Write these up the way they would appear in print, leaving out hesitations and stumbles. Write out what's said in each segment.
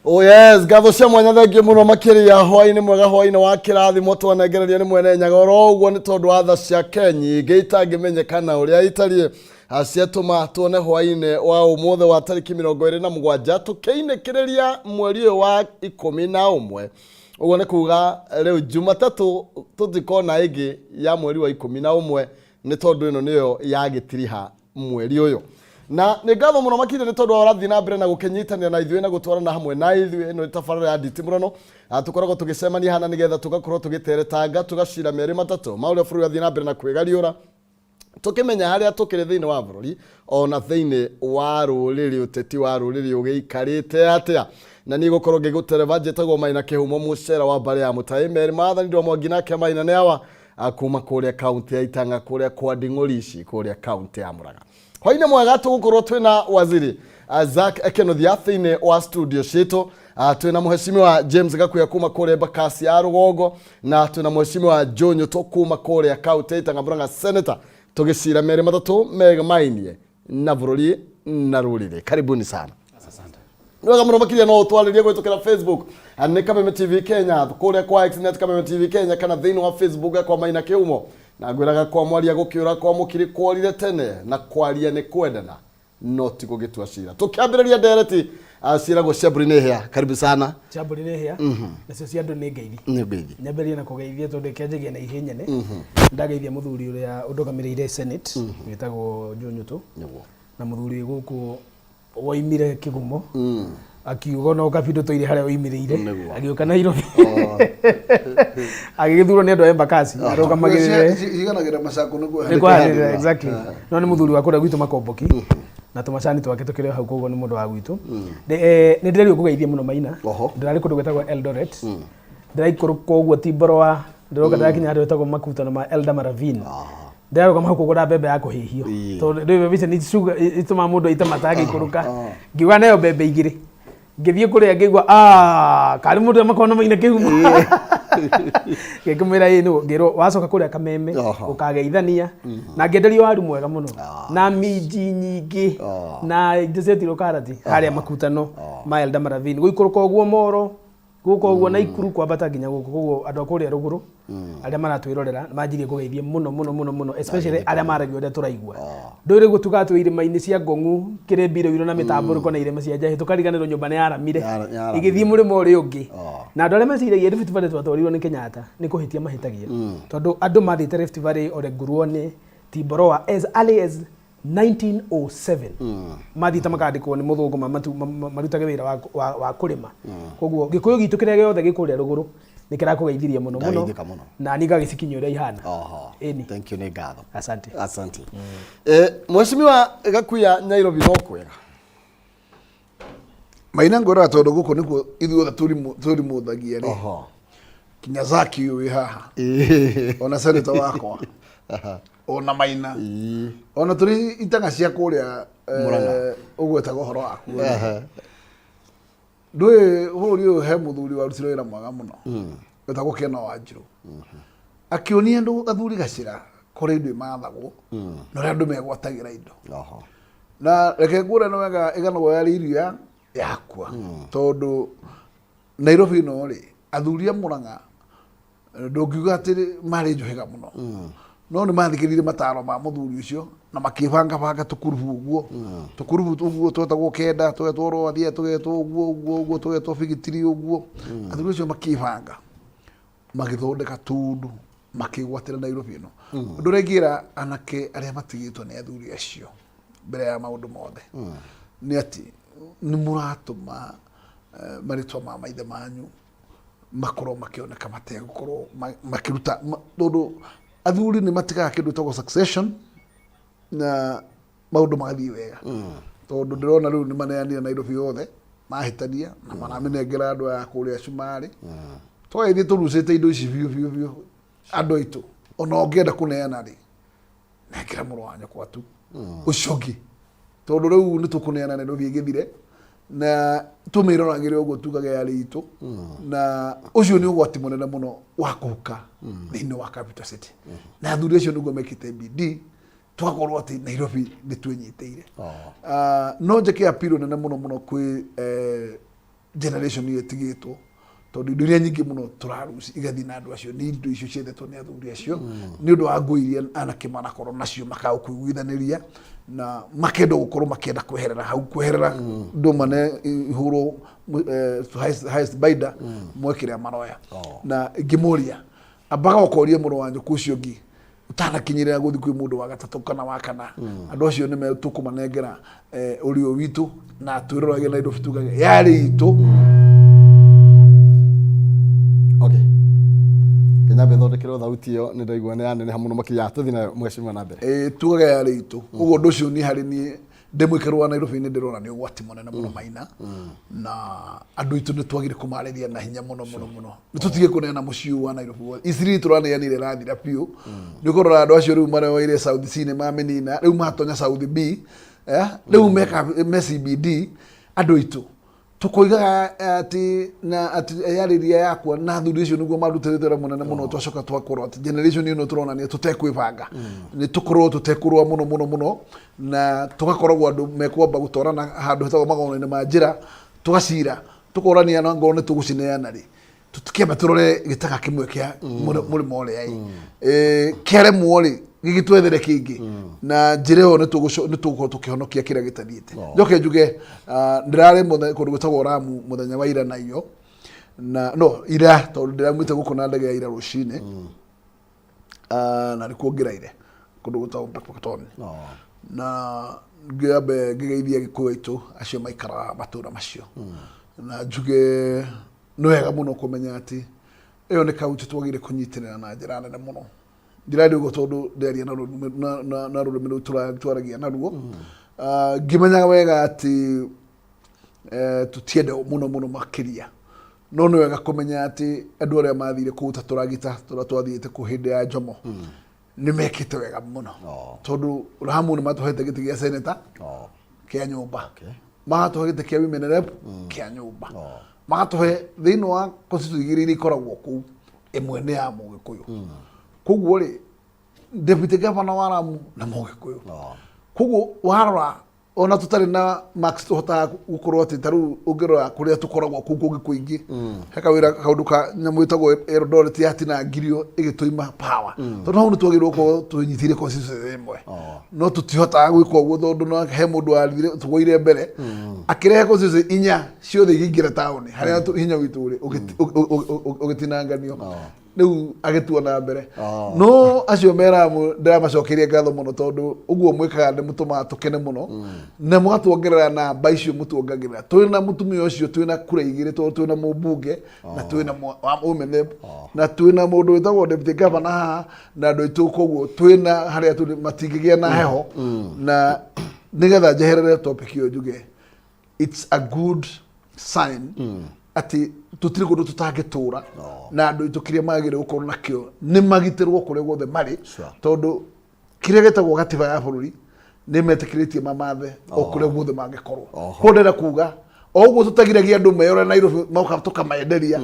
Oh yes, ngatho cia mwanya thengiũ mũno makĩria hwainĩ mwega hwainĩ wa kĩrathimo twanengererio nĩ mwene nyaga oro ũguo nĩ tondũ wa tha ciake nyingĩ itangĩmenyekana ũrĩa itariĩ ciatũma tuone hwainĩ wa ũmũthĩ wa tarĩki 27 tũkĩinĩkĩrĩria mweri ũyũ wa 11. Ũguo nĩ kuga rĩu Jumatatũ tũtikona ĩngĩ ya mweri wa 11 nĩ tondũ ĩno nĩyo yagĩtiriha mweri ũyũ. Na nĩ ngatho mũno makĩria nĩ tondũ wa ũrathiĩ na mbere na gũkĩnyitanĩra na ithuĩ na gũtwarana hamwe na ithuĩ. Ĩno nĩ tabarĩra ya Nditimũrano. Tũkoragwo tũgĩcemania hana nĩgetha tũgakorwo tũgĩteretanga tũgacira merĩ matatũ ma ũrĩa bũrũri ũrathiĩ na mbere na kwĩgariũra, tũkĩmenya harĩa tũkĩrĩ thĩinĩ wa bũrũri ona thĩinĩ wa rũrĩrĩ, ũteti wa rũrĩrĩ ũgĩikarĩte atĩa. Na niĩ gũkorwo ngĩgũtereba njĩtagwo Maina Kĩhumo mũcera wa mbarĩ ya Mũtaĩ Merĩ Maathani Ndwa Mwangi nake Maina nĩ awa kuma kũrĩa kaunti ya Itang'a kũrĩa kwa Nding'orici kũrĩa kaunti ya Murang'a. Hwainĩ mwega tũgũkorwo twĩna waziri Zack Kinuthia thĩinĩ wa studio citũ, twĩna mheshimiwa James Gakuya kuma kũrĩa Embakasi ya Rũgongo na twĩna mheshimiwa Joe Nyutu kuma kũrĩa kaunti ya Itang'a Murang'a senator, tũgĩcira merĩ matatũ megemainie na bũrũri na rũrĩrĩ. Karibuni sana. Asante. Nĩ wega mũno makĩria no ũtwarĩrie kũhĩtũkĩra Facebook nĩ Kameme TV Kenya, kũrĩa kwa X net Kameme TV Kenya, kana thĩinĩ wa Facebook kwa Maina Kĩhumo. Na ngwĩraga kwa mwaria gũkĩũra kwa mũkiri kworire tene, na kwaria nĩ kwendana no ti gũgĩtua cira. Tũkĩambĩrĩria ndereti ciĩragwo cia mbũri nĩ hĩa. Karibu sana. Cia mbũri nĩ hĩa, nacio cia andũ nĩ ngeithi. Nĩ ngeithi. Nyambĩrĩrie na kũgeithia tondũ ĩkĩanjagia na ihĩ nyene. Ndageithia mũthuri ũrĩa ũndũgamĩrĩire Senate wĩtagwo Joe Nyutu. Na mũthuri wĩ gũkũ woimire kĩgumo akiuga ona ũkabindo tũire harĩa woimĩrĩire. Agĩũka Nairobi agĩgĩthurwo nĩ andũ a Embakasi arũgamagĩrĩre ciganagĩra macako nĩ nĩ kũharĩrĩra exactly, no nĩ mũthuri wa kũrĩa gwitũ Makomboki na tũmacani twake tũkĩrĩ o hau, koguo nĩ mũndũ wa gwitũ. Nĩ ndĩrerirwo kũgeithia mũno Maina. Ndĩrarĩ kũndũ gwĩtagwo Eldoret, ndĩraikũrũka ũguo Timboroa, ndĩroka ndĩrakinya harĩa gwĩtagwo makutano ma Eldama Ravine, ndĩrarũgama hau kũgũra mbembe ya kũhĩhio tondũ rĩu mbembe icio nĩ itũmaga mũndũ aite mata agĩikũrũka. Ngiuga nayo mbembe igĩrĩ, ngĩthiĩ kũrĩa ngĩigua, "Ah, karĩ mũndũ makorwo na Maina Kĩhumo." Ngĩkĩmwĩra ĩĩ nĩguo, ngĩrwo wacoka kũrĩa Kameme ũkageithania na ngĩenderio waru mwega mũno na minji nyingĩ na indo cietirwo karati harĩa makutano ma Eldama Ravine gũikũrũka ũguo Moro gũka ũguo na Ikuru kwambata nginya gũkũ. Koguo andũ a kũrĩa rũgũrũ arĩa maratwĩrorera manjirie kũgeithia mũno mũno mũno mũno, especially arĩa maragia ũrĩa tũraigua. Ndũĩ rĩu tugaga twĩ irĩma-inĩ cia Ngong'u kĩrĩmbirũ na mĩtambũrũko na irĩma cia Njahĩ, tũkariganĩrwo nyũmba nĩ yaramire Yaramire. Ĩgĩthiĩ mũrĩmo ũrĩa ũngĩ. Na andũ arĩa meciragia Rift Valley twatwarirwo nĩ Kenyatta nĩ kũhĩtia mahĩtagia, tondũ andũ mathiĩte Rift Valley Ole Nguruoni Timboroa as early as 1907, mathiĩte makandĩkwo nĩ mũthũngũ marutage wĩra wa kũrĩma. Koguo gĩkũyũ gitũ kĩrĩa gĩothe gĩ kũrĩa rũgũrũ nĩ kĩrakũgeithirie mũno mũno. Ndageithĩka mũno. Na niĩ ngagĩcikinyia ũrĩa ihana. Ĩni. Thank you, nĩ ngatho. Asante. Asante. Mheshimiwa Gakuya, Nairobi no kwega? Maina, ngwĩraga tondũ gũkũ nĩkuo ithuothe tũrimũthagia rĩ, kinya Zaki ũyũ wĩ haha, ona senator wakwa, ona Maina, ona tũrĩ itanga cia kũrĩa Murang'a. Ũgwetaga ũhoro waku ndũĩ bũrũri ũyũ he mũthuri warutire wĩra mwega mũno wetagwo Ken Wanjirũ, akĩonia andũ athuri gacĩra kũrĩa indo imathagwo na ũrĩa andũ megwatagĩra indo. Na reke ngũre nĩ wega ĩganagwo yarĩ iria yakua, tondũ Nairobi ĩno rĩ, athuri a Mũrang'a ndũngiuga atĩ marĩ njũhĩga mũno, no nĩ mathikĩrĩirie mataro ma mũthuri ũcio na makĩbanga banga tũkurubu ũguo, tũkurubu ũguo twetagwo kenda, tũgetwo rwathia, tũgetwo ũguo ũguo ũguo, tũgetwo bigitiri ũguo. Athuri acio makĩbanga magĩthondeka tundu makĩgwatĩra Nairobi ĩno. Ũndũ ũrĩa ingĩra anake arĩa matigĩtwo nĩ athuri acio mbere ya maũndũ mothe nĩ atĩ nĩ mũratũma marĩtwa ma maithe manyu makorwo makĩoneka mategũkorwo makĩruta tondũ athuri nĩ matigaga kĩndũ gĩtagwo succession na maũndũ magathiĩ wega, tondũ ndĩrona rĩu nĩ maneanire Nairobi yothe mahĩtania na maramĩnengera andũ aya kũrĩa cumarĩ. Twagĩthiĩ tũrucĩte indo ici biũ biũ biũ andũ aitũ. Ona ũngĩenda kũneana rĩ, nengera mũrũ wa nyũkwa tu ũcio ũngĩ, tondũ rĩu nĩ tũkũneana Nairobi ĩgĩthire na tũmĩroragĩre ũguo tugage yarĩ itũ, na ũcio nĩ ũgwati mũnene mũno wa kũhuka thĩinĩ wa capital city. Na athuri acio nĩguo mekĩte bidii tũgakorwo atĩ Nairobi nĩ twĩnyitĩire. Ah, no njĩke appeal nene mũno mũno kwĩ Generation ĩyo ĩtigĩtwo, tondũ indo iria nyingĩ mũno tũraruci igathiĩ na andũ acio nĩ indo icio ciethetwo nĩ athuri acio, nĩ ũndũ wa ngũi iria anake manakorwo nacio makaga kũiguithanĩria na makenda gũkorwo makĩenda kweherera hau, kweherera ndũmane ihũrwo highest bidder moe kĩrĩa maroya. Na ingĩmũria, ambaga ũkoria mũrũ wa nyũkũ ũcio ũngĩ ũtanakinyĩrĩra gũthiĩ kwĩ mũndũ wa gatatũ kana wa kana. Andũ acio nĩ tũkũmanengera ũrĩo witũ na twĩrorage Nairobi tugage yarĩ itũ. Okay, Kenya thondekerwo thauti ĩyo, nĩ ndaigua nĩ yaneneha mũno makĩria. Tũthiĩ nayo, mheshimiwa, na mbere. Tugaga yarĩ itũ. Ũguo ũndũ ũcio niĩ harĩ niĩ ndĩ mũikaro wa Nairobi nĩ ndĩrona nĩ ũgwati mũnene mũno maina, na andũ aitũ nĩ twagire kũmarĩria na hinya mũno mũno mũno, nĩ tũtige kũneana mũciĩ ũyũ wa Nairobi wothe. Isiri tũraneanire ĩrathira biũ. Nĩ ũkũrora andũ acio rĩu maroire South C nĩ mamĩnina, rĩu matonya South B, rĩu meka me CBD. Andũ aitũ tũkoigaga atĩ na atĩ yarĩria yakwa na athuri acio nĩguo marutĩte wĩra mũnene mũno. Twacoka twakorwo atĩ generation ĩno tũronania tũtekwĩbanga, nĩ tũkorwo tũtekũrũa mũno mũno mũno, na tũgakoragwo andũ mekwamba gũtwarana handũ hetagwo magongona-inĩ ma njĩra, tũgacira tũkorania na ngoro nĩ tũgũcineana rĩ. Tũtikĩambe tũrore gĩtaga kĩmwe kĩa mũrĩmo ũrĩa ĩ kĩaremwo rĩ, gĩgĩtwethere kĩngĩ, na njĩra ĩyo nĩ tũgũkorwo tũkĩhonokia kĩrĩa gĩtathiĩte. Njoke njuge, ndĩrarĩ kũndũ gwĩtagwo Ramu mũthenya wa ira na iyo na no ira, tondũ ndĩraumĩte gũkũ na ndege ya ira rũcinĩ. Na nĩkuo ngĩraire kũndũ gwĩtagwo Mpeketoni, na ngĩambe ngĩgeithia Gĩkũyũ aitũ acio maikaraga matũũra macio, na njuge nĩ wega mũno kũmenya atĩ ĩyo nĩ kaunti twagĩrĩire kũnyitĩrĩra na njĩra nene mũno. Ndĩraria ũguo tondũ ndĩraria na rũrĩmĩ na rũrĩmĩ rũu twaragia naruo. Ngĩmenyaga wega atĩ tũtiende mũno mũno makĩria, no nĩ wega kũmenya atĩ andũ arĩa mathire kũu ta tũragita tũrĩa twathiĩte kũu hĩndĩ ya Jomo nĩ mekĩte wega mũno, tondũ Ramu nĩ matũhete gĩtĩ gĩa seneta kĩa nyũmba, magatũhe gĩtĩ kĩa women rep kĩa nyũmba, magatũhe thĩinĩ wa constituency igĩrĩ iria ikoragwo kũu, ĩmwe nĩ ya Mũgĩkũyũ. Koguo rĩ, deputy governor wa Ramu na Mũgĩkũyũ. Koguo warora ona tũtarĩ na max tũhotaga gũkorwo atĩ ta rĩu ũngĩrora kũrĩa tũkoragwo kũu kũngĩ kũingĩ, he kawĩra kaũndũ ka nyamũ ĩtagwo Eldoret yatinangirio ĩgĩtũima power, tondũ hau nĩ twagĩrĩirwo gũkorwo twĩnyitĩire constituency ĩmwe, no tũtihotaga gwĩka ũguo tondũ no he mũndũ wathire tũgũire mbere akĩrehe constituency inya ciothe igĩingĩra taũni harĩa hinya witũ ũrĩ ũgĩtinanganio, rĩu agĩtua na mbere. No acio meramu ndĩramacokeria ngatho mũno, tondũ ũguo mwĩkaga nĩ mũtũmaga tũkene mũno na mũgatuongerera namba icio mũtuongagĩrĩra. Twĩ na mũtumia ũcio, twĩ na kura igĩrĩ, tondũ twĩ na mũmbunge na twĩ na wa women rep na twĩ na mũndũ wĩtagwo deputy governor haha na andũ aitũ. Koguo twĩ na harĩa tũrĩ matingĩgĩa na heho. Na nĩgetha njeherere topic ĩyo, njuge it's a good sign atĩ tũtirĩ kũndũ tũtangĩtũra, na andũ aitũ kĩrĩa magĩrĩire gũkorwo nakĩo nĩ magitĩrwo kũrĩa guothe marĩ, tondũ kĩrĩa gĩtagwo gatiba ya bũrũri nĩ metĩkĩrĩtie mamathe o kũrĩa guothe mangĩkorwo. Koguo ndĩrenda kuga o ũguo tũtagiragia andũ meyore Nairobi moka tũkamenderia,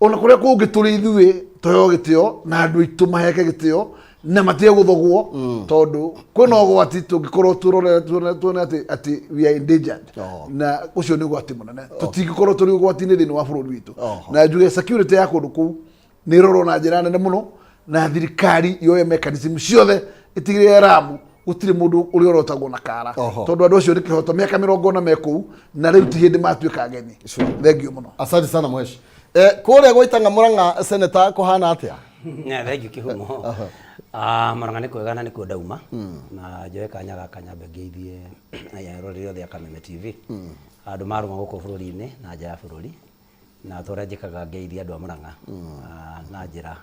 ona kũrĩa kũngĩ tũrĩ ithuĩ tũheo gĩtĩo na andũ aitũ maheke gĩtĩo na matige gũthogwo, tondũ kwĩna ũgwati tũngĩkorwo tũrore tuone atĩ we are endangered, na ũcio nĩ ũgwati mũnene. Tũtingĩkorwo tũrĩ ũgwati-inĩ thĩinĩ wa bũrũri witũ. Na njuge security ya kũndũ kũu nĩ ĩrorwo na njĩra nene mũno, na thirikari yoye mechanism ciothe ĩtigĩrĩre Ramu gũtirĩ mũndũ ũrĩa ũrotagwo na kara, tondũ andũ acio nĩ kĩhoto mĩaka 40 me kũu, na rĩu ti hĩndĩ matuĩka ageni. Thengiũ mũno. Asante sana, mheshi. Kũrĩa gwaitanga Murang'a, seneta, kũhana atĩa? Ne, thengiũ kĩhumo. Murang'a nĩ kwega na nĩkuo ndauma, na njoe kanya gaka nyambe ngeithie eroreri othe a Kameme TV, andũ marũma gũkũ bũrũri-inĩ na nja ya bũrũri, na ta ũrĩa njĩkaga ngeithia andũ a Murang'a na njĩra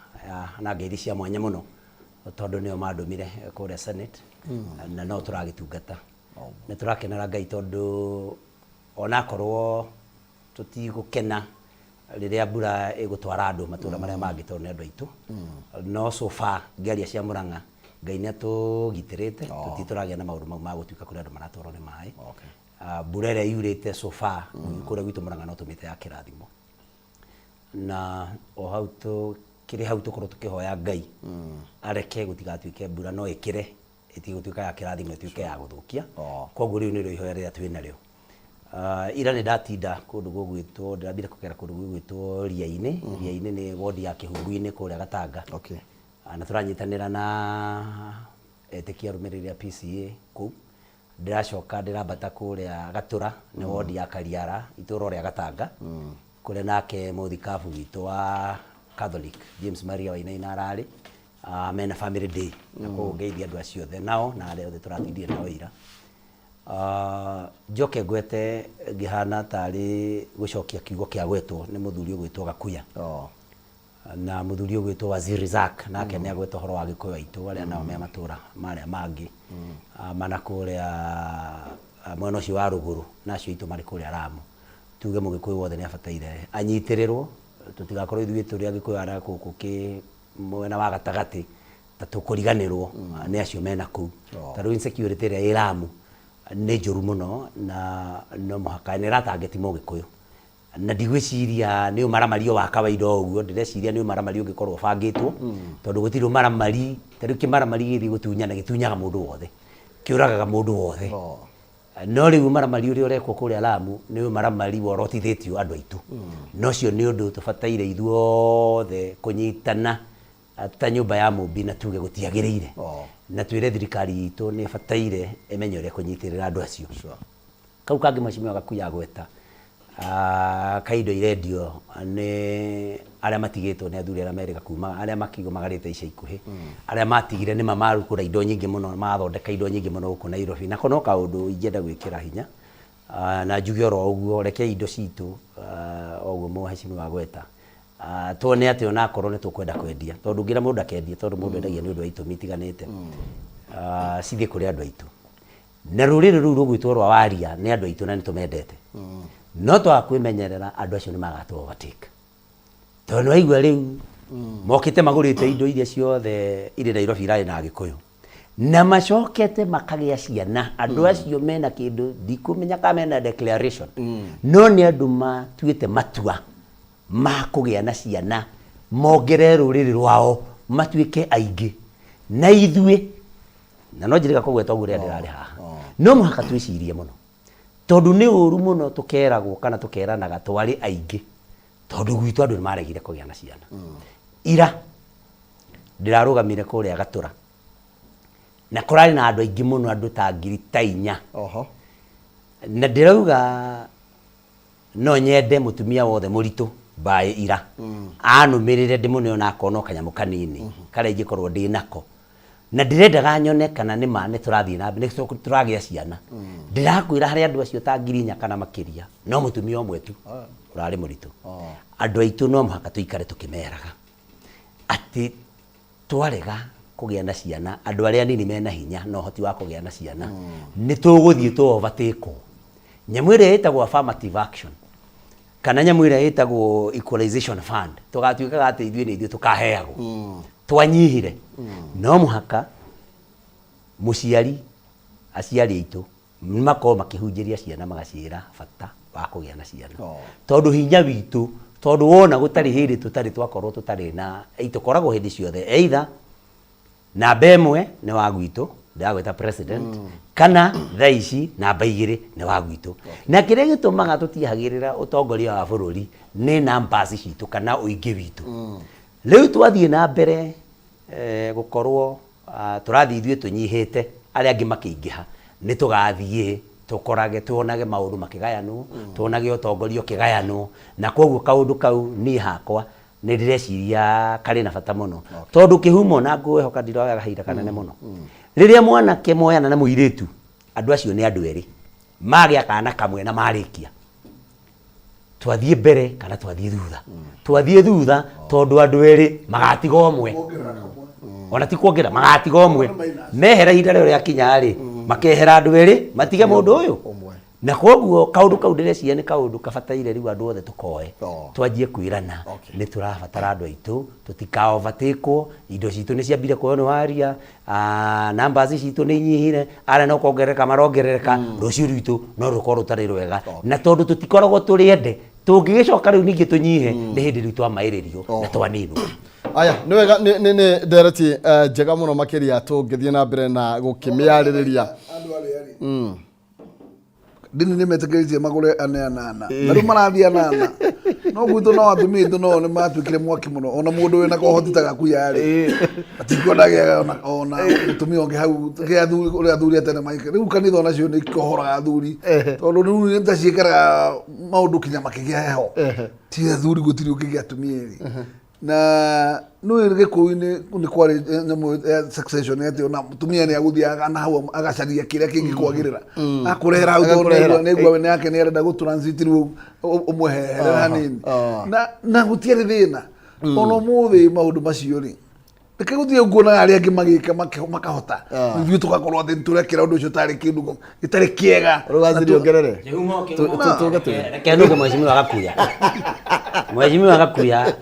na ngeithi cia mwanya mũno, tondũ nĩo mandũmire kũrĩa Senate na no tũragĩtungata. Nĩ tũrakenera Ngai, tondũ onakorwo tũtigũkena rĩrĩa mbura ĩgũtwara andũ matũra marĩa mangĩ tondũ nĩ andũ aitũ, no so far ngĩaria cia Murang'a, Ngai nĩ atũgitĩrĩte, tũtirĩ tũragĩa na maũndũ mau ma gũtuĩka kũrĩ andũ maratwarwo nĩ maĩ. Mbura ĩrĩa yurĩte so far kũrĩa gwitũ Murang'a no tũmĩte ya kĩrathimo, na o hau tũkĩrĩ hau tũkorwo tũkĩhoya Ngai areke gũtigatuĩke mbura no ĩkĩre ĩtige gũtuĩka ya kĩrathimo, ĩtuĩke ya gũthũkia. Koguo rĩu nĩrĩo ihoya rĩrĩa twĩ narĩo. Ira nĩ ndatinda kũndũ gũgwĩtwo, ndĩrambire kũgera kũndũ gũgwĩtwo Ria-inĩ. Ria-inĩ nĩ wodi ya Kĩhungu-inĩ kũrĩa Gatanga. Na tũranyitanĩra na etĩkia arũmĩrĩri a PCEA kũu. Ndĩracoka ndĩrambata kũrĩa Gatũra, nĩ wodi ya Kariara, itũũra o rĩa Gatanga, kũrĩa nake mũthikabu witũ wa Catholic, James Maria Wainaina ararĩ, mena family day. Na koguo ngeithie andũ acio othe nao na arĩa othe tũratindire nao ira. Njoke ngwete ngĩhana tarĩ gũcokia kiugo kĩa gwetwo nĩ mũthuri ũgwĩtwo Gakuya. Na mũthuri ũgwĩtwo Waziri Zack nake nĩ agweta ũhoro wa Gĩkũyũ aitũ arĩa nao me matũra marĩa mangĩ mana kũrĩa mwena ũcio wa rũgũrũ na acio aitũ marĩ kũrĩa Lamu. Tuge mũgĩkũyũ wothe nĩ abataire anyitĩrĩrwo, tũtigakorwo ithuĩ tũrĩ Agĩkũyũ arĩa gũkũ mwena wa gatagatĩ ta tũkũriganĩrwo nĩ acio mena kũu. Ta rĩu insecurity ĩrĩa ĩ Lamu nĩ njũru mũno na no mũhaka nĩ ĩra target mũgĩkũyũ. Na ndigwĩciria nĩ ũmaramari o wa kawaida o ũguo, ndĩreciria nĩ ũmaramari ũngĩkorwo ũbangĩtwo, tondũ gũtirĩ ũmaramari, ta rĩu kĩmaramari gĩgĩthiĩ gũtunyana gĩtunyaga mũndũ wothe, kĩũragaga mũndũ wothe. No rĩu ũmaramari ũrĩa ũrekwo kũrĩa Lamu nĩ ũmaramari worotithĩtio andũ aitũ. Na ũcio nĩ ũndũ tũbataire ithuothe kũnyitana ta nyũmba ya mũmbi na tuge gũtiagĩrĩire. Na twĩre thirikari itũ nĩ ĩbataire ĩmenye ũrĩa ĩkũnyitĩrĩra andũ acio. Kau kangĩ mheshimiwa Gakuya agweta ka indo irendio nĩ arĩa matigĩtwo nĩ athuri arĩa merĩga kuma arĩa makiumagarĩte ica ikuhĩ arĩa matigire nĩma marugũra indo nyingĩ mũno mathondeka indo nyingĩ mũno gũkũ Nairobi nako no kaũndũ ingĩenda gwĩkĩra hinya na njuge oro ũguo rekei indo citũ o ũguo mheshimiwa agweta tuone atĩ ona akorwo nĩ tũkwenda kwendia tondũ ndũngĩra mũndũ akendie tondũ mũndũ endagia nĩ ũndũ wa itũmi itiganĩte cithiĩ kũrĩ andũ aitũ. Na rũrĩrĩ rũu rũgwĩtwo rwa Waria nĩ andũ aitũ na nĩ tũmendete. No twaga kwĩmenyerera andũ acio nĩ magatũ overtake. Tondũ nĩ waigua rĩu mokĩte magũrĩte indo iria ciothe irĩ Nairobi irarĩ na Agĩkũyũ. Na macokete makagĩa ciana. Andũ acio mena kĩndũ ndikũmenya kana mena declaration. No nĩ andũ matuĩte matua ma kũgĩa na ciana mongerere rũrĩrĩ rwao matuĩke aingĩ. Na ithuĩ na no njĩrĩga kũgweta ũguo rĩrĩa ndĩrarĩ haha no mũhaka twĩcirie mũno tondũ nĩ ũru mũno tũkeragwo kana tũkeranaga twarĩ aingĩ tondũ gwitũ andũ nĩ maregire kũgĩa na ciana ira ndĩrarũgamire kũrĩa gatũra na kũrarĩ na andũ aingĩ mũno andũ ta 4,000 na ndĩrauga No nyende mũtumia wothe mũritũ mbaĩ ira anũmĩrĩre ndĩmũne ona akorwo no kanyamũ kanini karĩa ingĩkorwo ndĩ nako. Na ndĩrendaga nyone kana nĩ ma nĩ tũrathiĩ na mbere, nĩ tũragĩa ciana. Ndĩrakwĩra harĩ andũ acio ta 4,000 kana makĩria, no mũtumia ũmwe tu ũrarĩ mũritũ. Andũ aitũ no mũhaka tũikare tũkĩmeraga atĩ Twarega kũgĩa na ciana, andũ arĩa anini mena hinya na ũhoti wa kũgĩa na ciana, nĩ tũgũthiĩ tũ overtake-wo. Nyamũ ĩrĩa ĩtagwo affirmative action, kana nyamũ ĩrĩa ĩtagwo equalization fund, tũgatuĩkaga atĩ ithuĩ nĩ ithuĩ tũkaheagwo. Twanyihire. No mũhaka mũciari, aciari aitũ makorwo makĩhunjĩria ciana magaciĩra bata wa kũgĩa na ciana tondũ hinya witũ tondũ wona gũtarĩ hĩndĩ tũtarĩ twakorwo tũtarĩ na tũkoragwo hĩndĩ ciothe either namba ĩmwe nĩ wa gwitũ ndĩragwĩta president kana thaa ici namba igĩrĩ nĩ wa gwitũ na kĩrĩa gĩtũmaga tũtiehagĩrĩra ũtongoria wa bũrũri nĩ numbers citũ kana ũingĩ witũ rĩu twathiĩ na mbere gũkorwo Tũrathiĩ ithuĩ tũnyihĩte, arĩa angĩ makĩingĩha, nĩ tũgathiĩ tũkorage tuonage maũndũ makĩgayanwo, tuonage ũtongoria ũkĩgayanwo, na kwoguo kaũndũ kau niĩ hakwa nĩ ndĩreciria karĩ na bata mũno. Tondũ kĩhumo na ngwĩhoka ndiroya kahinda kanene mũno, rĩrĩa mwanake moyana na mũirĩtu, andũ acio nĩ andũ erĩ, magĩa kana kamwe na marĩkia. Twathiĩ mbere kana twathiĩ thutha? Twathiĩ thutha tondũ andũ erĩ magatiga ũmwe. Ona ti kuongerera, magatiga ũmwe. Mehera ihinda rĩo rĩakinya rĩ, makehera andũ erĩ, matige mũndũ ũyũ. Na kwoguo kaũndũ kau ndĩreciria nĩ kaũndũ kabataire rĩu andũ othe tũkoe. Twanjie kwĩrana nĩ tũrabatara andũ aitũ, tũtika overtake wo, indo citũ nĩ ciambire kuoywo nĩ waria, numbers citũ nĩ inyihire, arĩa no kuongerereka marongerereka, rũciũ rwitũ no rũkorwo rũtarĩ rwega. Na tondũ tũtikoragwo tũrĩ ende, tũngĩgĩcoka rĩu ningĩ tũnyihe, nĩ hĩndĩ rĩu twamaĩrĩrio na twaninwo. Aya, nĩ wega, nĩ ndereti njega mũno makĩria tũngĩthiĩ na mbere na gũkĩmĩarĩrĩria. Andũ arĩa rĩ, Ndini nĩ metĩkĩrĩtie magũre ane anana na rĩu marathiĩ anana no gwitũ no atumia aitũ no nĩ matuĩkire mwaki mũno ona mũndũ wĩna kohoti ta gakuya rĩ atikuona agĩaga ona ona mũtumia ũngĩ hau kĩ athuri ũrĩa athuri a tene maika rĩu kanitha onacio nĩ ikohoraga athuri tondũ rĩu nĩ ta ciĩkaraga maũndũ kinya makĩgĩa heho ti athuri gũtirĩ ũngĩgĩa atumia erĩ na nĩ gĩkũyũ-inĩ nĩ kwarĩ nyamũ ya succession atĩ ona mũtumia nĩ agũthiaga na hau agacaria kĩrĩa kĩngĩkwagĩrĩra akũrehera hau tondũ Agakũrehera. nĩaigua we nake nĩ arenda gũ transit rĩu ũmweherere hanini na na gũtiarĩ thĩna ona ũmũthĩ maũndũ macio rĩ reke gũthiĩ nguonaga arĩa angĩ magĩka makahota ithuĩ tũgakorwo atĩ nĩtũrekĩra ũndũ ũcio ũtarĩ kĩndũ gĩtarĩ kĩega Rũgathiri ongerere. Kĩhumo, kĩhumo. Tũge tũge. Reke nduge mheshimiwa Gakuya. Mheshimiwa Gakuya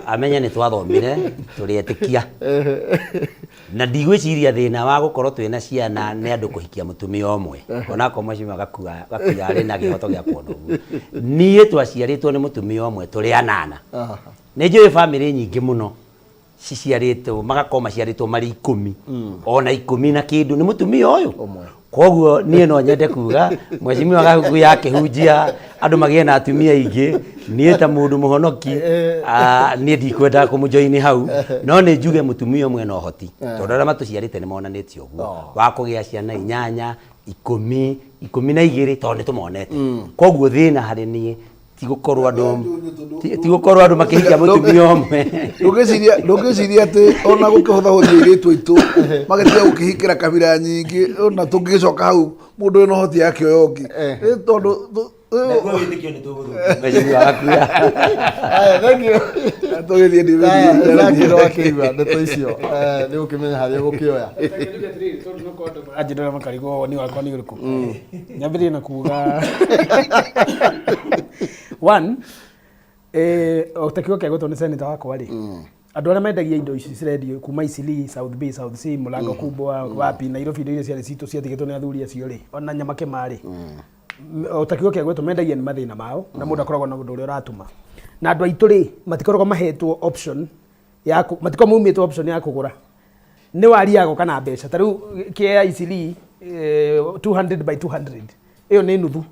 amenye nĩ twathomire tũrĩ etĩkia. Na ndigwĩciria thĩna wa gũkorwo twĩna ciana nĩ andũ kũhikia mũtumia ũmwe. Onakorwo mheshimiwa Gakuya Gakuya arĩ na kĩhoto gĩa kuona ũguo. Niĩ twaciarĩtwo nĩ mũtumia ũmwe tũrĩ anana. Nĩ njũĩ bamĩrĩ nyingĩ mũno ciciarĩtwo magakorwo maciarĩtwo marĩ ikũmi ona ikũmi na kĩndũ nĩ mũtumia ũyũ Ũmwe. koguo niĩ no nyende kuga mheshimiwa Gakuya akĩhunjia andũ magĩe na atumia aingĩ niĩ ta mũndũ mũhonoki ah, niĩ ndikwenda kũmũjoini hau no nĩ njuge mũtumia ũmwe na ũhoti tondũ arĩa matũciarĩte nĩ monanĩtie ũguo wa kũgĩa ciana inyanya ikũmi ikũmi na igĩrĩ tondũ nĩ tũmonete koguo thĩna harĩ niĩ ti gũkorwo andũ ti- ti gũkorwo andũ makĩhikia mũtumia ũmwe ndũngĩciria ndũngĩciria atĩ ona gũkĩhũthahũthia airĩtu aitũ magĩtiga gũkĩhikĩra kabira nyingĩ ona tũngĩgĩcoka hau mũndũ wĩna ũhoti akĩoya ũngĩ Ĩ tondũ Mheshimiwa Gakuya. Aya, thank you. tũgĩthiĩ Aya, thank you wakĩigua ndeto icio Eh, nĩ ũkĩmenya harĩa ũgũkĩoya. Anjĩrĩra makarigwo woni wakwa nĩ ũrĩkũ nyambĩrĩrie na kuga one eh, o ta kiugo kĩa gwĩtwo nĩ senator wakwa rĩ andũ arĩa mendagia indo ici cirendio kuma Eastleigh, South B, South C, Mlango Kubwa, wapi Nairobi indo iria ciarĩ citũ ciatigĩtwo nĩ athuri acio rĩ ona nyama kĩma rĩ o ta kiugo kĩa gwĩtwo mendagia nĩ mathĩna mao na mũndũ akoragwo na ũndũ ũrĩa ũratũma na andũ aitũ rĩ matikoragwo mahetwo option ya matikoragwo maumĩtwo option ya kũgũra nĩ waria agoka na mbeca ta rĩu kĩa Eastleigh 200 by 200 ĩyo nĩ nuthu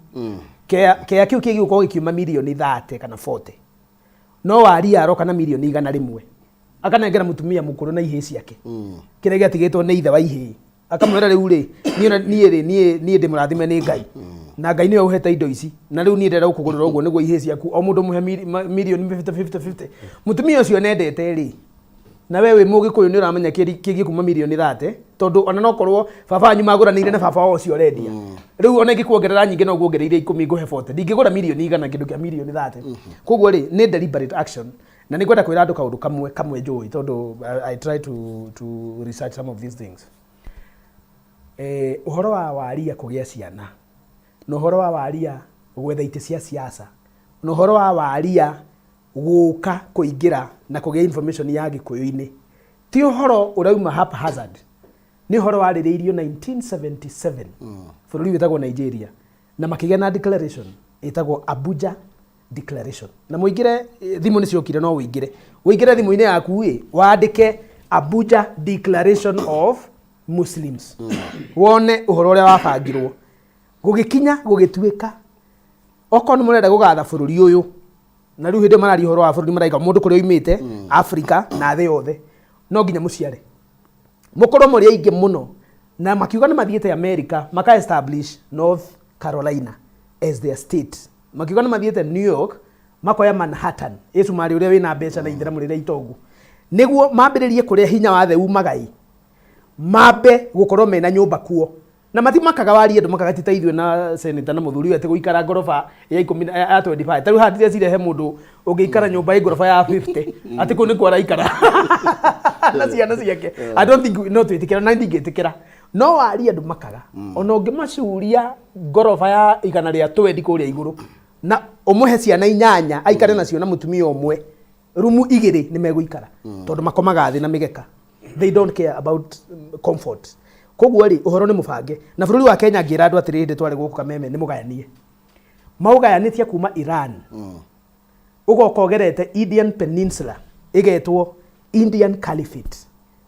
kĩa kĩa kĩu kĩgĩgũkorwo gĩkiuma mirioni 30 kana 40 no waria aroka na mirioni 100 akanengera mũtumia mũkũrũ na ihĩĩ ciake kĩrĩa gĩatigĩtwo nĩ ithe wa ihĩĩ akamwĩra rĩu rĩ niĩ ona- niĩ rĩ niĩ niĩ ndĩ mũrathime nĩ Ngai na Ngai nĩwe ũhete indo ici na rĩu niĩ ndĩrenda gũkũgũrĩra ũguo nĩguo ihĩĩ ciaku o mũndũ mũhe mirioni 50 50 50 mũtumia ũcio nendete rĩ na we wĩ mũgĩkũyũ nĩ ũramenya kĩgiĩ kuma mirioni 30 tondũ ona no korwo baba wanyu magũranĩire na baba wao ũcio ũrendia rĩu ona ingĩkuongerera nyingĩ no nguongereire ikũmi ngũhe 40 ndingĩgũra mirioni 100 kĩndũ kĩa mirioni 30 koguo rĩ nĩ deliberate action na nĩ ngwenda kwĩra andũ kaũndũ kamwe kamwe njũĩ tondũ I try to research some of these things ũhoro wa waria kũgĩa ciana na ũhoro wa waria gwetha itĩ cia siasa na ũhoro wa waria gũka kũingĩra na kũgĩa information ya gĩkũyũ-inĩ ti ũhoro ũrauma haphazard nĩ ũhoro warĩrĩirio 1977 bũrũri wĩtagwo Nigeria na makĩgĩa na declaration ĩtagwo Abuja Declaration na mũingĩre thimũ nĩ ciokire no ũingĩre ũingĩre thimũ-inĩ yaku ĩ wandĩke Abuja Declaration of Muslims wone ũhoro ũrĩa wabangirwo gũgĩkinya gũgĩtuĩka okorwo nĩ mũrenda gũgatha bũrũri ũyũ na rĩu hĩndĩ ĩyo mararia ũhoro wa bũrũri maraiga mũndũ kũrĩa oimĩte Africa na thĩ yothe no nginya mũciare mũkorwo mũrĩ aingĩ mũno na makiuga nĩ mathiĩte America maka establish North Carolina as their state makiuga nĩ mathiĩte New York makoya Manhattan ĩ cumarĩ ũrĩa wĩna mbeca na itheramu rĩrĩa itongu nĩguo mambĩrĩrie kũrĩa hinya wa thĩ umaga ĩ mambe gũkorwo mena nyũmba kuo na matimakaga warie andũ makaga ti ta ithuĩ na senator na mũthuri ũyũ atĩ gũikara ngoroba ya ikũmi ya 25 ta rĩu haha ndireciria he mũndũ ũngĩikara nyũmba ĩ ngoroba ya 50 atĩ kũu nĩkuo araikara na ciana ciake I don't think no twĩtĩkĩra na ndingĩtĩkĩra no warie andũ makaga ona ũngĩmacuria ngoroba ya 120 kũrĩa igũrũ na ũmũhe ciana inyanya aikare nacio na mũtumia ũmwe rumu igĩrĩ nĩ megũikara tondũ makomaga thĩ na mĩgeka they don't care about comfort koguo rĩ ũhoro nĩ mũbange na bũrũri wa Kenya ngĩra andũ atĩrĩ hĩndĩ twarĩ gũkũ Kameme nĩ mũgayanie maũgayanĩtie kuma Iran ũgoka ũgerete Indian Peninsula ĩgetwo Indian Caliphate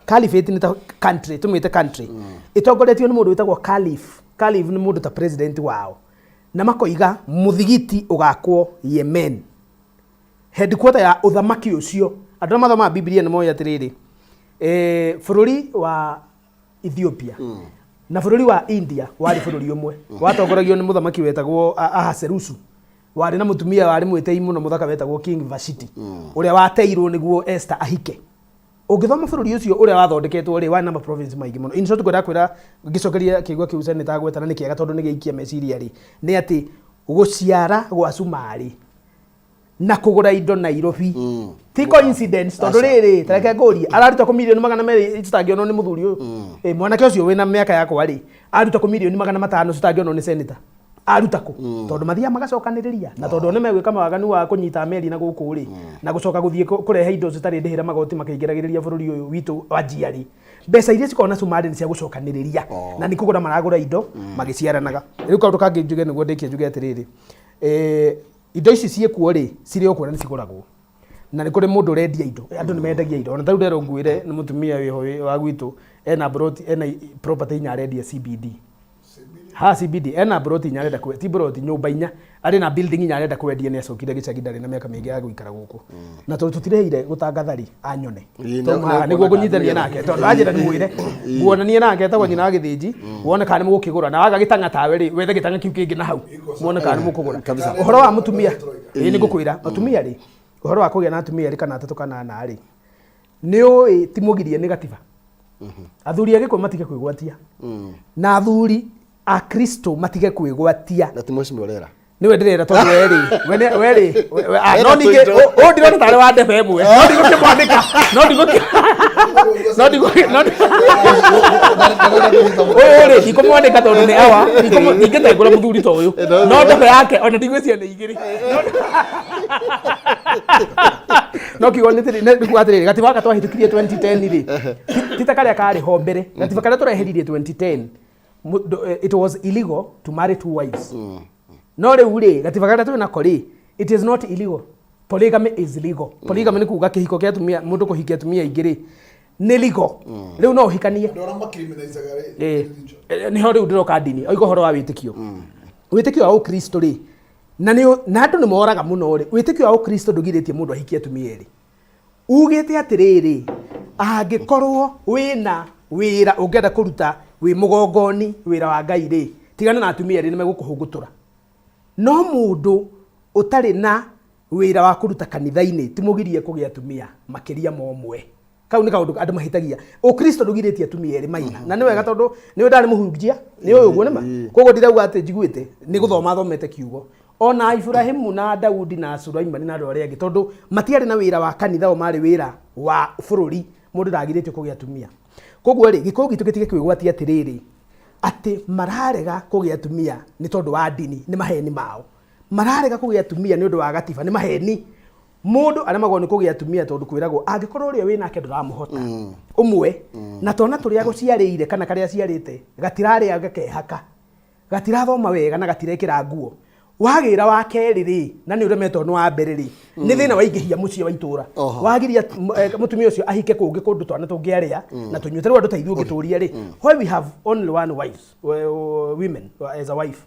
Caliphate nĩ ta country tũmĩte country ĩtongoretio nĩ mũndũ wĩtagwo Caliph Caliph nĩ mũndũ ta president wao Na makoiga mũthigiti ũgakwo Yemen, headquarter ya ũthamaki ũcio. Andũ arĩa mathomaga Bibilia nĩ moĩ atĩrĩrĩ, bũrũri wa Ethiopia na bũrũri wa India warĩ bũrũri ũmwe watongoragio nĩ mũthamaki wetagwo Ahasuerusu, warĩ na mũtumia warĩ mwĩtĩi mũno mũthaka wetagwo King Vashti, ũrĩa wateirwo nĩguo Esther ahike. Ũngĩthoma bũrũri ũcio ũrĩa wathondeketwo rĩ, warĩ na ma province maingĩ mũno. In short, ngwendaga kwĩra ngĩcokeria kĩigua kĩu Senator agweta, na nĩ kĩega tondũ nĩ gĩaikia meciria rĩ, nĩ atĩ gũciara gwa cumarĩ na kũgũra indo Nairobi ti coincidence, tondũ rĩrĩ, ta reke ngũrie, araruta kũ mirioni 200 citangĩonwo nĩ mũthuri ũyũ? Mwanake ũcio wĩna mĩaka yakwa rĩ, aruta kũ mirioni 500 citangĩonwo nĩ senator? Aruta kũ? Tondũ mathiaga magacokanĩrĩria, na tondũ nĩ megwĩka mawaganu wa kũnyita meri na gũkũ rĩ, na gũcoka gũthiĩ kũrehe indo citarĩ ndĩhĩre magoti makĩingĩragĩrĩria bũrũri ũyũ witũ wa njia rĩ, mbeca iria cikoragwo na cumarĩ nĩ cia gũcokanĩrĩria na nĩ kũgũra maragũra indo magĩciaranaga. Rĩu kaũndũ kangĩ njuge nĩguo ndĩkie, njuge atĩrĩrĩ, indo ici ciĩkuo rĩ, cirĩ o kuo na nĩ cigũragwo, na nĩ kũrĩ mũndũ ũrendia indo, andũ nĩ mendagia indo. Ona tarĩu nderwo ngwĩre nĩ mũtumia wĩho wa gwitũ ena broti, ena property inya arendia CBD. Ha CBD ena broti inya arenda ti broti, nyũmba inya arĩ na building inya arenda kwendia. Nĩ acokire gĩcagi, ndarĩ na mĩaka mĩingĩ ya gũikara gũkũ, na tondũ tũtirĩhire gũtangatha rĩ, anyone. Tondũ haha nĩguo ngũnyitania nake, tondũ anjĩra ndĩmwĩre nguonanie nake, etagwo nyina wa gĩthĩnji, wone kana nĩ mũgũkĩgũra, na waga gĩtang'a tawe rĩ, wethe gĩtang'a kĩu kĩngĩ na hau, muone kana nĩ mũkũgũra. Ũhoro wa mũtumia, ĩĩ, nĩ ngũkwĩra atumia rĩ, ũhoro wa kũgĩa na atumia erĩ kana atatũ kana ana rĩ, nĩ ũĩ ti mũgirie nĩ gatiba. Athuri a Gĩkũyũ matige kwĩgwatia, na athuri a Kristo matige kwĩgwatia. Na ti mheshimiwa ũrera. Nĩwe ndĩrera, tondũ werĩ werĩ Ena no ningĩ tũindo. Ũũ ndĩrona tarĩ wa ndebe ĩmwe, no ndigũkĩmwandĩka, no ndigũkĩ no ndigũkĩ no ũyũ rĩ, ndikũmwandĩka tondũ nĩ awa ndingĩtengũra mũthuri ta ũyũ, no ndebe yake ona ndigwĩciria nĩ igĩrĩ. No kiugo nĩ nĩ kuga atĩrĩrĩ, gatiba gaka twahĩtũkirie 2010 rĩ, ti ta karĩa karĩ ho mbere. Gatiba karĩa tũreheririe 2010, it was illegal to marry two wives. No rĩu rĩ, gatiba karĩa twĩ nako rĩ, it is not illegal, polygamy is legal. Polygamy nĩ kuga kĩhiko kĩa atumia, mũndũ kũhikia atumia aingĩ rĩ, nĩ legal rĩu, no ũhikanie. Andũ arĩa macriminalizaga rĩ, Nĩho rĩu ndĩroka ndini, oiga ũhoro wa wĩtĩkio, wĩtĩkio wa ũkristo rĩ, na nĩ na andũ nĩ moraga mũno rĩ, wĩtĩkio wa ũkristo ndũgirĩtie mũndũ ahikie atumia erĩ. Ugĩte atĩrĩrĩ, angĩkorwo wĩna wĩra ũngĩenda kũruta wĩ mũgongoni, wĩra wa Ngai rĩ, tigana na atumia erĩ, nĩ megũkũhũngũtũra. No mũndũ ũtarĩ na wĩra wa kũruta kanitha-inĩ, ti mũgirie kũgĩa atumia makĩria ma ũmwe. Kau nĩ kaũndũ andũ mahĩtagia. Ũkristo ndũgirĩtie atumia erĩ maina, na nĩ wega tondũ nĩ ndarĩ mũhunjia, nĩ ũyũ ũguo nĩ ma. Koguo ndirauga atĩ njiguĩte, nĩ gũthoma thomete kiugo. Ona Ibrahimu na Daudi na Sulaimani na andũ arĩa angĩ, tondũ matiarĩ na wĩra wa kanitha, o marĩ wĩra wa bũrũri, mũndũ ndagirĩtio kũgĩa atumia. Koguo rĩ, Gĩkũyũ gitũ gĩtige kwĩgwatia atĩrĩrĩ, atĩ mararega kũgĩa atumia nĩ tondũ wa ndini, nĩ maheni mao. Mararega kũgĩa atumia nĩ ũndũ wa gatiba, nĩ maheni. Mũndũ aremagwo nĩ kũgĩa atumia tondũ kwĩragwo angĩkorwo ũrĩa wĩ nake ndũramũhota ũmwe, na twana tũrĩa gũciarĩire kana karĩa aciarĩte gatirarĩa gakehaka, gatirathoma wega na gatirekĩra nguo, wagĩra wa kerĩ rĩ, na nĩ ũremetwo nĩ wa mbere rĩ, nĩ thĩna waingĩhia mũciĩ wa itũra. Wagiria mũtumia ũcio ahike kũngĩ kũndũ twana tũngĩarĩa na tũnyue. Tarĩu andũ ta ithuĩ ũngĩtũria rĩ, why we have only one wife, women as a wife,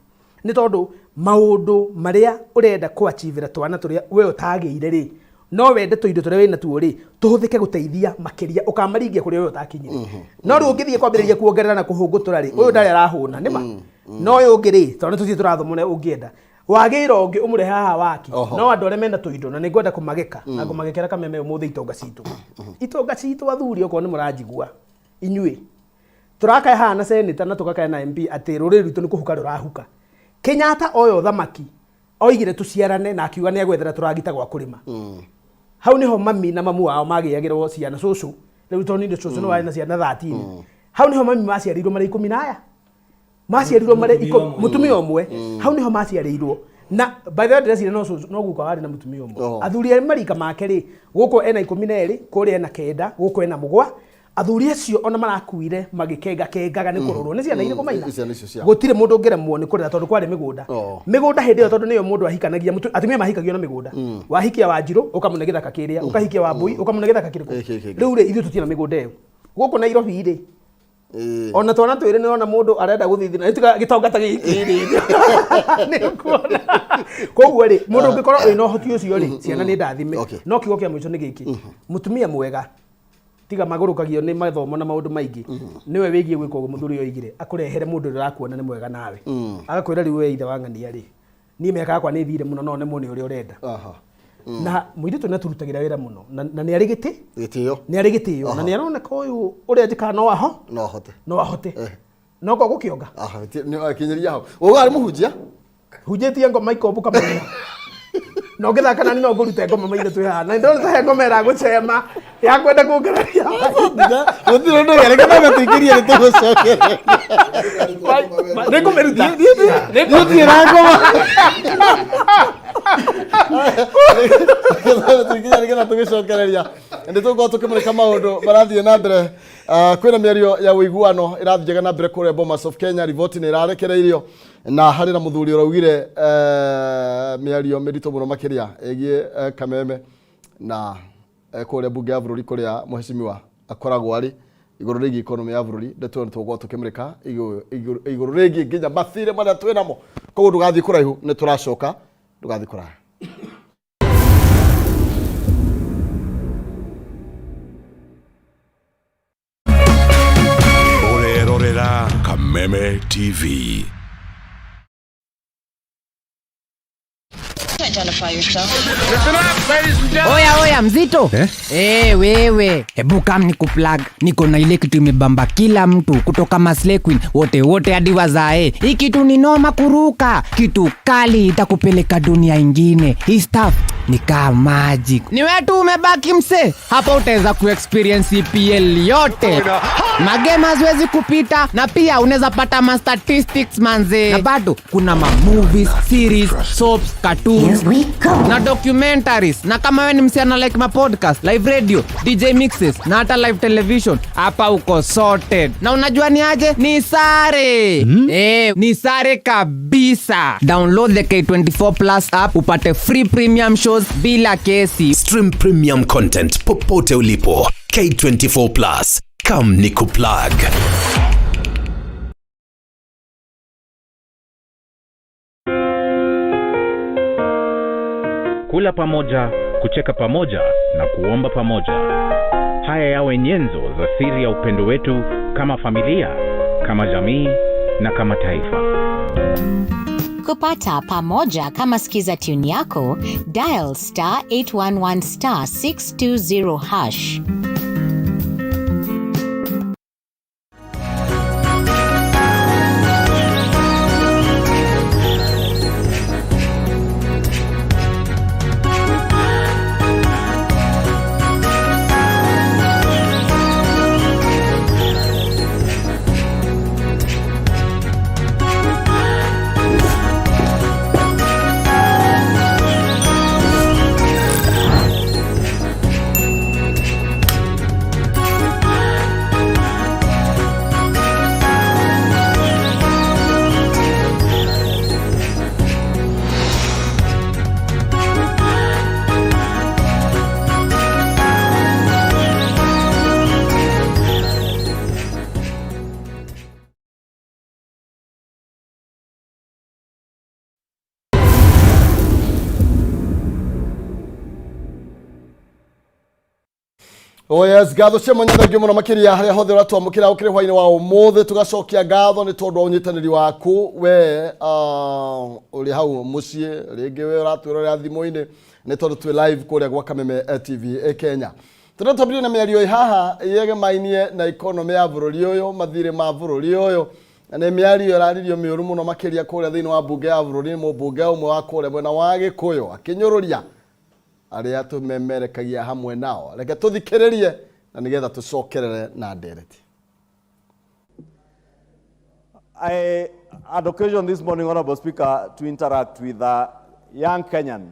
nĩ tondũ maũndũ marĩa ũrenda kũachivĩra twana tũrĩa we ũtagĩire rĩ, no wende tũindo tũrĩa wĩna tuo rĩ, tũhũthĩke gũteithia makĩria, ũkamaringia kũrĩa we ũtakinyire. No rĩu ũngĩthiĩ kwambĩrĩria kuongerera na kũhũngũtũra rĩ, ũyũ ndarĩ arahũna nĩma, no ũyũ ũngĩ rĩ, tondũ nĩ tũthiĩ tũrathoma ũrĩa ũngĩenda wagĩra ũngĩ ũmũrehe haha waki. No andũ arĩa mena tũindo, na nĩ ngwenda kũmagĩka na ngũmagĩkĩra kameme ũmũthĩ, itonga citũ, itonga citũ, athuri, okorwo nĩ mũranjigua inyuĩ, tũrakaya haha na senator na tũgakaya na MP atĩ rũrĩrĩ rwitũ nĩ kũhuka rũrahuka. Kenyatta oya ũthamaki oigire tũciarane, na akiuga nĩ agwethera tũragita gwa kũrĩma. Hau nĩho mami na mamu wao magĩagĩrwo ciana. Cũcũ rĩu, tondũ nĩ cũcũ nĩ warĩ na ciana 13, hau nĩho mami maciarĩirwo marĩ 10 na aya maciarirwo marĩ Mũtumia ũmwe. Mũtumia ũmwe, hau nĩho maciarĩirwo. Na by the way, ndĩreciria no cũcũ, no guka warĩ na mũtumia ũmwe. Athuri arĩa marika make rĩ, gũkũ ena 12, kũrĩa ena 9, gũkũ ena 7. Athuri acio ona marakuire magĩkengakengaga nĩ kũrorwo nĩ ciana irĩkũ maina. Ciana icio ciao. Gũtirĩ mũndũ ũngĩremwo nĩ kũrera tondũ kwarĩ mĩgũnda. Mĩgũnda hĩndĩ ĩyo, tondũ nĩyo mũndũ ahikanagia, atumia mahikagio na mĩgũnda. Wahikia Wanjirũ ũkamũne gĩthaka kĩrĩa, ũkahikia Wambui ũkamũne gĩthaka kĩrĩkũ. Gĩkĩ kĩngĩ. Rĩu rĩ, ithuĩ tũtirĩ na mĩgũnda ĩyo gũkũ Nairobi rĩ. Ona twana twĩrĩ nĩ ona mũndũ arenda gũthithina tiga gĩtonga ta gĩkĩ rĩ, nĩ ũkuona. Koguo rĩ, mũndũ ũngĩkorwo wĩna ũhoti ũcio rĩ, ciana nĩ ndathime. No kiugo kĩa mũico nĩ gĩkĩ, mũtumia mwega tiga magũrũkagio nĩ mathomo na maũndũ maingĩ, nĩwe wĩgiĩ gwĩka ũguo mũthuri ũyũ oigire, akũrehere mũndũ ũrĩa ũrakuona nĩ mwega nawe, agakwĩra rĩu we ithe wa ng'ania rĩ, niĩ mĩaka yakwa nĩ ĩthire mũno, no nemwo nĩ ũrĩa ũrenda. Na mũirĩtu nĩ aturutagĩra wĩra mũno na nĩ arĩ gĩtĩ gĩtĩo, nĩ arĩ gĩtĩo na nĩ aroneka ũyũ ũrĩa njĩkaga no aho no ahote, no ahote no ko gũkĩonga. Aha, kinyĩria hau ũguo arĩ mũhunjia. Hunjĩtie ngoma ikombũka maina na ũngĩthaka nani no ngũrute ngoma maithe twĩ haha, na ndona ta he ngoma ĩragũcema ya kwenda kũngeraria. Gũtirĩ ũndũ reke tũingĩrie nĩ tũgũcokeria. Nĩ ngũmĩruta. Gũtirĩ na ngoma. Tũingĩrie nĩgetha tũgĩcokereria nĩ tũgũkorwo tũkĩmũrĩka maũndũ marathiĩ na mbere. Kwĩna mĩario ya ũiguano ĩrathiaga na mbere kũrĩa Bomas of Kenya, riboti nĩ ĩrarekereirio na harĩ na mũthuri ũraugire mĩario mĩritũ mũno makĩria ĩgiĩ Kameme na kũrĩa mbunge ya bũrũri kũrĩa mheshimiwa akoragwo arĩ igũrũ rĩgiĩ economy ya bũrũri. Ndeto ĩyo nĩ tũgũkorwo tũkĩmũrĩka igũrũ rĩgiĩ nginya mathirĩ marĩa twĩ namo. Koguo ndũgathiĩ kũraihu, nĩ tũracoka, ndũgathiĩ kũraya. Ũrerorera Kameme TV. Identify yourself. Oya oya, mzito eh? Eh, wewe hebu kam nikuplug, niko na ile kitu imebamba kila mtu kutoka maslay queen wote wote hadi wazae. Hii kitu ni noma kuruka, kitu kali itakupeleka dunia ingine. Hii stuff ni kaa magic. Ni wewe tu umebaki mse, hapa utaweza kuexperience EPL yote, magame haziwezi kupita, na pia unaweza pata ma statistics manze, na bado kuna ma movies, series, soaps, cartoons na documentaries. Na kama wewe ni msichana like ma podcast, live radio, DJ mixes na hata live television, hapa uko sorted. Na unajua ni aje? Ni sare. Eh, ni sare kabisa. Download the K24 Plus app upate free premium shows bila kesi. Stream premium content popote ulipo. K24 Plus. Come nikuplug. Kula pamoja, kucheka pamoja na kuomba pamoja. Haya yawe nyenzo za siri ya upendo wetu kama familia, kama jamii na kama taifa. Kupata pamoja kama skiza tune yako, dial star 811 star 620 hash. Oh yes, ngatho cia mwanya, thank you mũno makĩria harĩa hothe ũratwamũkĩra ũkĩrĩ hwainĩ wa ũmũthĩ. Tũgacokia ngatho nĩ tondũ wa ũnyitanĩri waku we ũrĩ hau mũciĩ, rĩngĩ we ũratwĩrorera thimũ-inĩ, nĩ tondũ twĩ live kũrĩa gwa Kameme TV Kenya. Tũrĩa twambĩrĩrie na mĩario ĩ haha yegemainie na economy ya bũrũri ũyũ, mathirĩ ma bũrũri ũyũ, na nĩ mĩario ĩraririo mĩũru mũno makĩria kũrĩa thĩinĩ wa mbunge ya bũrũri. Nĩ mũmbunge ũmwe wa kũrĩa mwena wa Gĩkũyũ akĩnyũrũria arĩa tũmemerekagia hamwe nao. Reke tũthikĩrĩrie na nĩgetha tũcokerere na ndereti. I had occasion this morning, Honorable Speaker, to interact with a young Kenyan,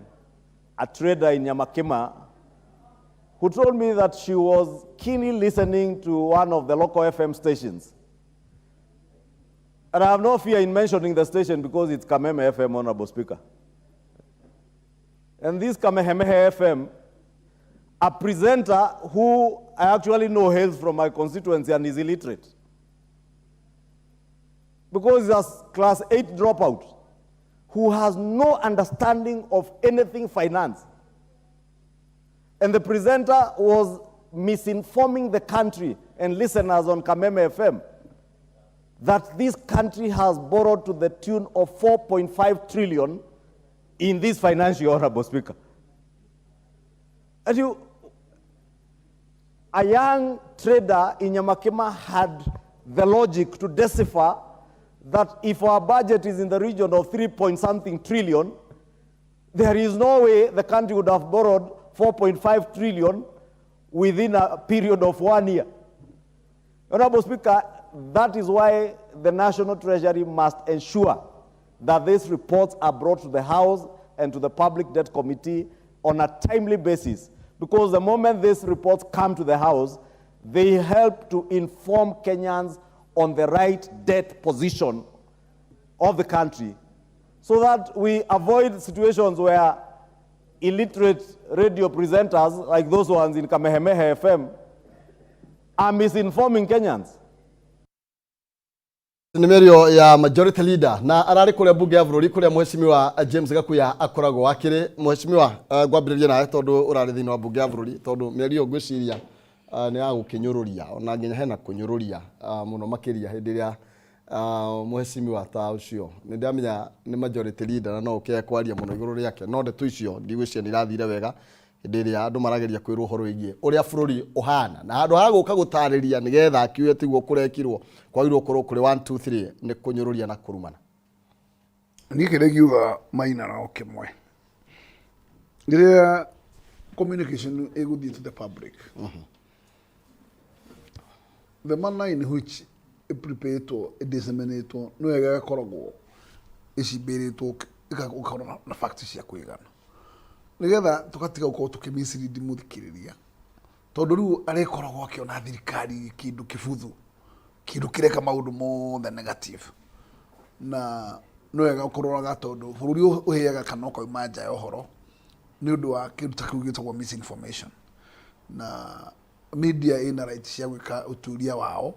a trader in Nyamakima, who told me that she was keenly listening to one of the local FM stations. And I have no fear in mentioning the station because it's Kameme FM, Honorable Speaker. And this Kamehameha FM, a presenter who I actually know hails from my constituency and is illiterate. Because he's a class 8 dropout who has no understanding of anything finance. And the presenter was misinforming the country and listeners on Kameme FM that this country has borrowed to the tune of 4.5 trillion in this financial year, Honorable Speaker. And a young trader in Nyamakima had the logic to decipher that if our budget is in the region of 3 point something trillion, there is no way the country would have borrowed 4.5 trillion within a period of 1 year. Honorable Speaker, that is why the National Treasury must ensure that these reports are brought to the House and to the Public Debt Committee on a timely basis. Because the moment these reports come to the House, they help to inform Kenyans on the right debt position of the country, so that we avoid situations where illiterate radio presenters, like those ones in Kamehameha FM, are misinforming Kenyans. Nĩ mĩario ya majority leader na ararĩ kũrĩa mbunge ya bũrũri kũrĩa mheshimiwa James Gakuya akoragwo akĩrĩ. Mheshimiwa, ngwambĩrĩria nawe tondũ ũrarĩ thĩinĩ wa mbunge ya bũrũri, tondũ mĩario ĩyo ngwĩciria nĩ ya gũkĩnyũrũria, ona nginya hena kũnyũrũria mũno makĩria hĩndĩ ĩrĩa mheshimiwa ta ũcio, nĩ ndamenya nĩ majority leader na no ũkĩae kwaria mũno igũrũ rĩake, no ndeto icio ndigwĩciria nĩ irathire wega hĩndĩ ĩrĩa andũ marageria kwĩrwo ũhoro wĩgiĩ ũrĩa bũrũri ũhana, na handũ ha gũka gũtarĩria nĩgetha akiuge tiguo kũrekirwo, kwagĩrĩirwo gũkorwo kũrĩ 1 2 3, nĩ kũnyũrũria na kũrumana. Niĩ kĩrĩa ngiuga Maina no kĩmwe, rĩrĩa communication ĩgũthiĩ to the public, the manner in which ĩpreparetwo, ĩdisseminatwo, nĩ wega ĩgakoragwo ĩcimbĩrĩtwo, ĩgakorwo na facts cia kũigana, nĩgetha tũgatiga gũkorwo tũkĩmislead mũthikĩrĩria, tondũ rĩu arĩkoragwo akĩona thirikari kĩndũ kĩbuthu, kĩndũ kĩreka maũndũ mothe negative. Na nĩ wega ũkũroraga, tondũ bũrũri ũhĩaga kana ũkauma nja ya ũhoro nĩ ũndũ wa kĩndũ ta kĩu gĩtagwo misinformation. Na media ĩna right cia gwĩka ũtuĩria wao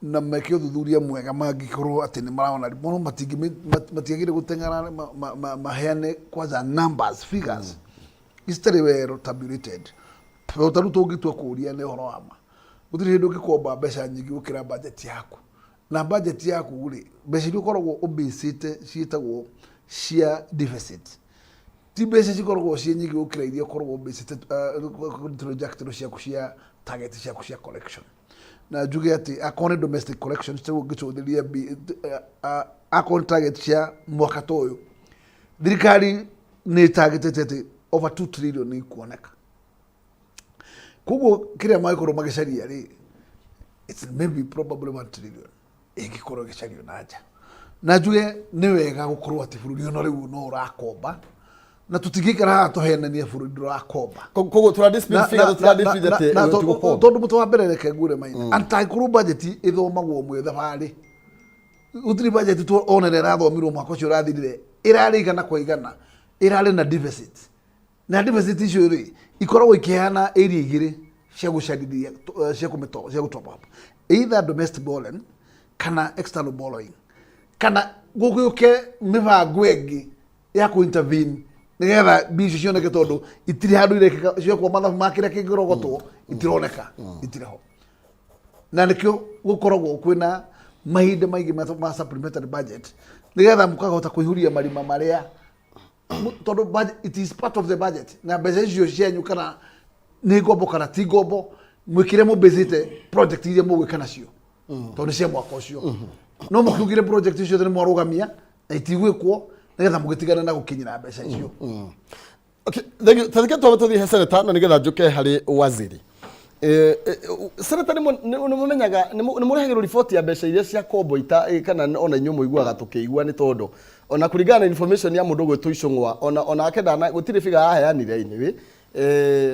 na meke ũthuthuria mwega, mangĩkorwo atĩ nĩ marona mũno matiagĩrĩire gũteng'era maheane kwanza numbers, figures citarĩ well tabulated. Tondũ ta rĩu tũngĩtua kũũria nĩ ũhoro wa ma, gũtirĩ hĩndĩ ũngĩkomba mbeca nyingĩ gũkĩra budget yaku, na budget yaku rĩ, mbeca iria ũkoragwo ũbĩcĩte ciĩtagwo cia deficit, ti mbeca cikoragwo ciĩ nyingĩ gũkĩra iria ũkoragwo ũbĩcĩte trajectory ciaku cia target ciaku cia collection. Na njuge atĩ akorwo nĩ domestic collection, rĩu ũngĩcũthĩrĩria akorwo nĩ target cia mwaka ta ũyũ, thirikari nĩ ĩtargetĩte atĩ over 2 trillion nĩ ikuoneka. Koguo kĩrĩa mangĩkorwo magĩcaria rĩ, it's maybe probably 1 trillion ĩngĩkorwo ĩgĩcario na nja. Na njuge nĩ wega gũkorwo atĩ bũrũri ona rĩu no ũrakomba, na tũtingĩikara haha tũhenanie bũrũri ndũrakomba. Koguo tũra dispute figure, tũtira dispute atĩ tũgũkomba. Tondũ mũtĩ wa mbere, reke ngwĩre Maina, angĩkorwo budget ĩthomagwo mwĩ thabarĩ, gũtirĩ budget onere ĩrathomirwo mwaka ũcio ũrathirire ĩrarĩ igana kwa igana ĩrarĩ na deficit. Na deficit icio rĩ, ikoragwo ikĩheana area igĩrĩ cia gũcarithia, cia gũ top up, either domestic borrowing kana external borrowing, kana gũgĩũke mĩbango ĩngĩ ya kũ intervene nĩgetha mbia icio cioneke, tondũ itirĩ handũ irekĩka ciokwo mathabu ma kĩrĩa kĩngĩrogotwo itironeka, itirĩ ho. Na nĩkĩo gũkoragwo kwĩna mahinda maingĩ ma supplementary budget, nĩgetha mũkahota kũihũria marima marĩa tondũ it is part of the budget. Na mbeca icio cianyu, kana nĩ ngombo kana ti ngombo, mwĩkĩre mũbĩcĩte project iria mũgwĩka nacio, tondũ nĩ cia mwaka ũcio. No mũkiugire project icio nĩ mwarũgamia na itigwĩkwo, nĩgetha mũgĩtigane na gũkinyĩra mbeca icio. Okay, thank you. Tareke twambe tũthiĩ he senator na nĩgetha njũke harĩ waziri. Senator, nĩ mũmenyaga nĩ mũrehagĩrwo riboti ya mbeca iria cia kombo ita kana ona inyuĩ mũiguaga tũkĩigua? Nĩ tondũ ona kũringana na information ya mũndũ ũgwĩtwo Icũng'wa, ona onake ndana gũtirĩ figure aheanire anyway,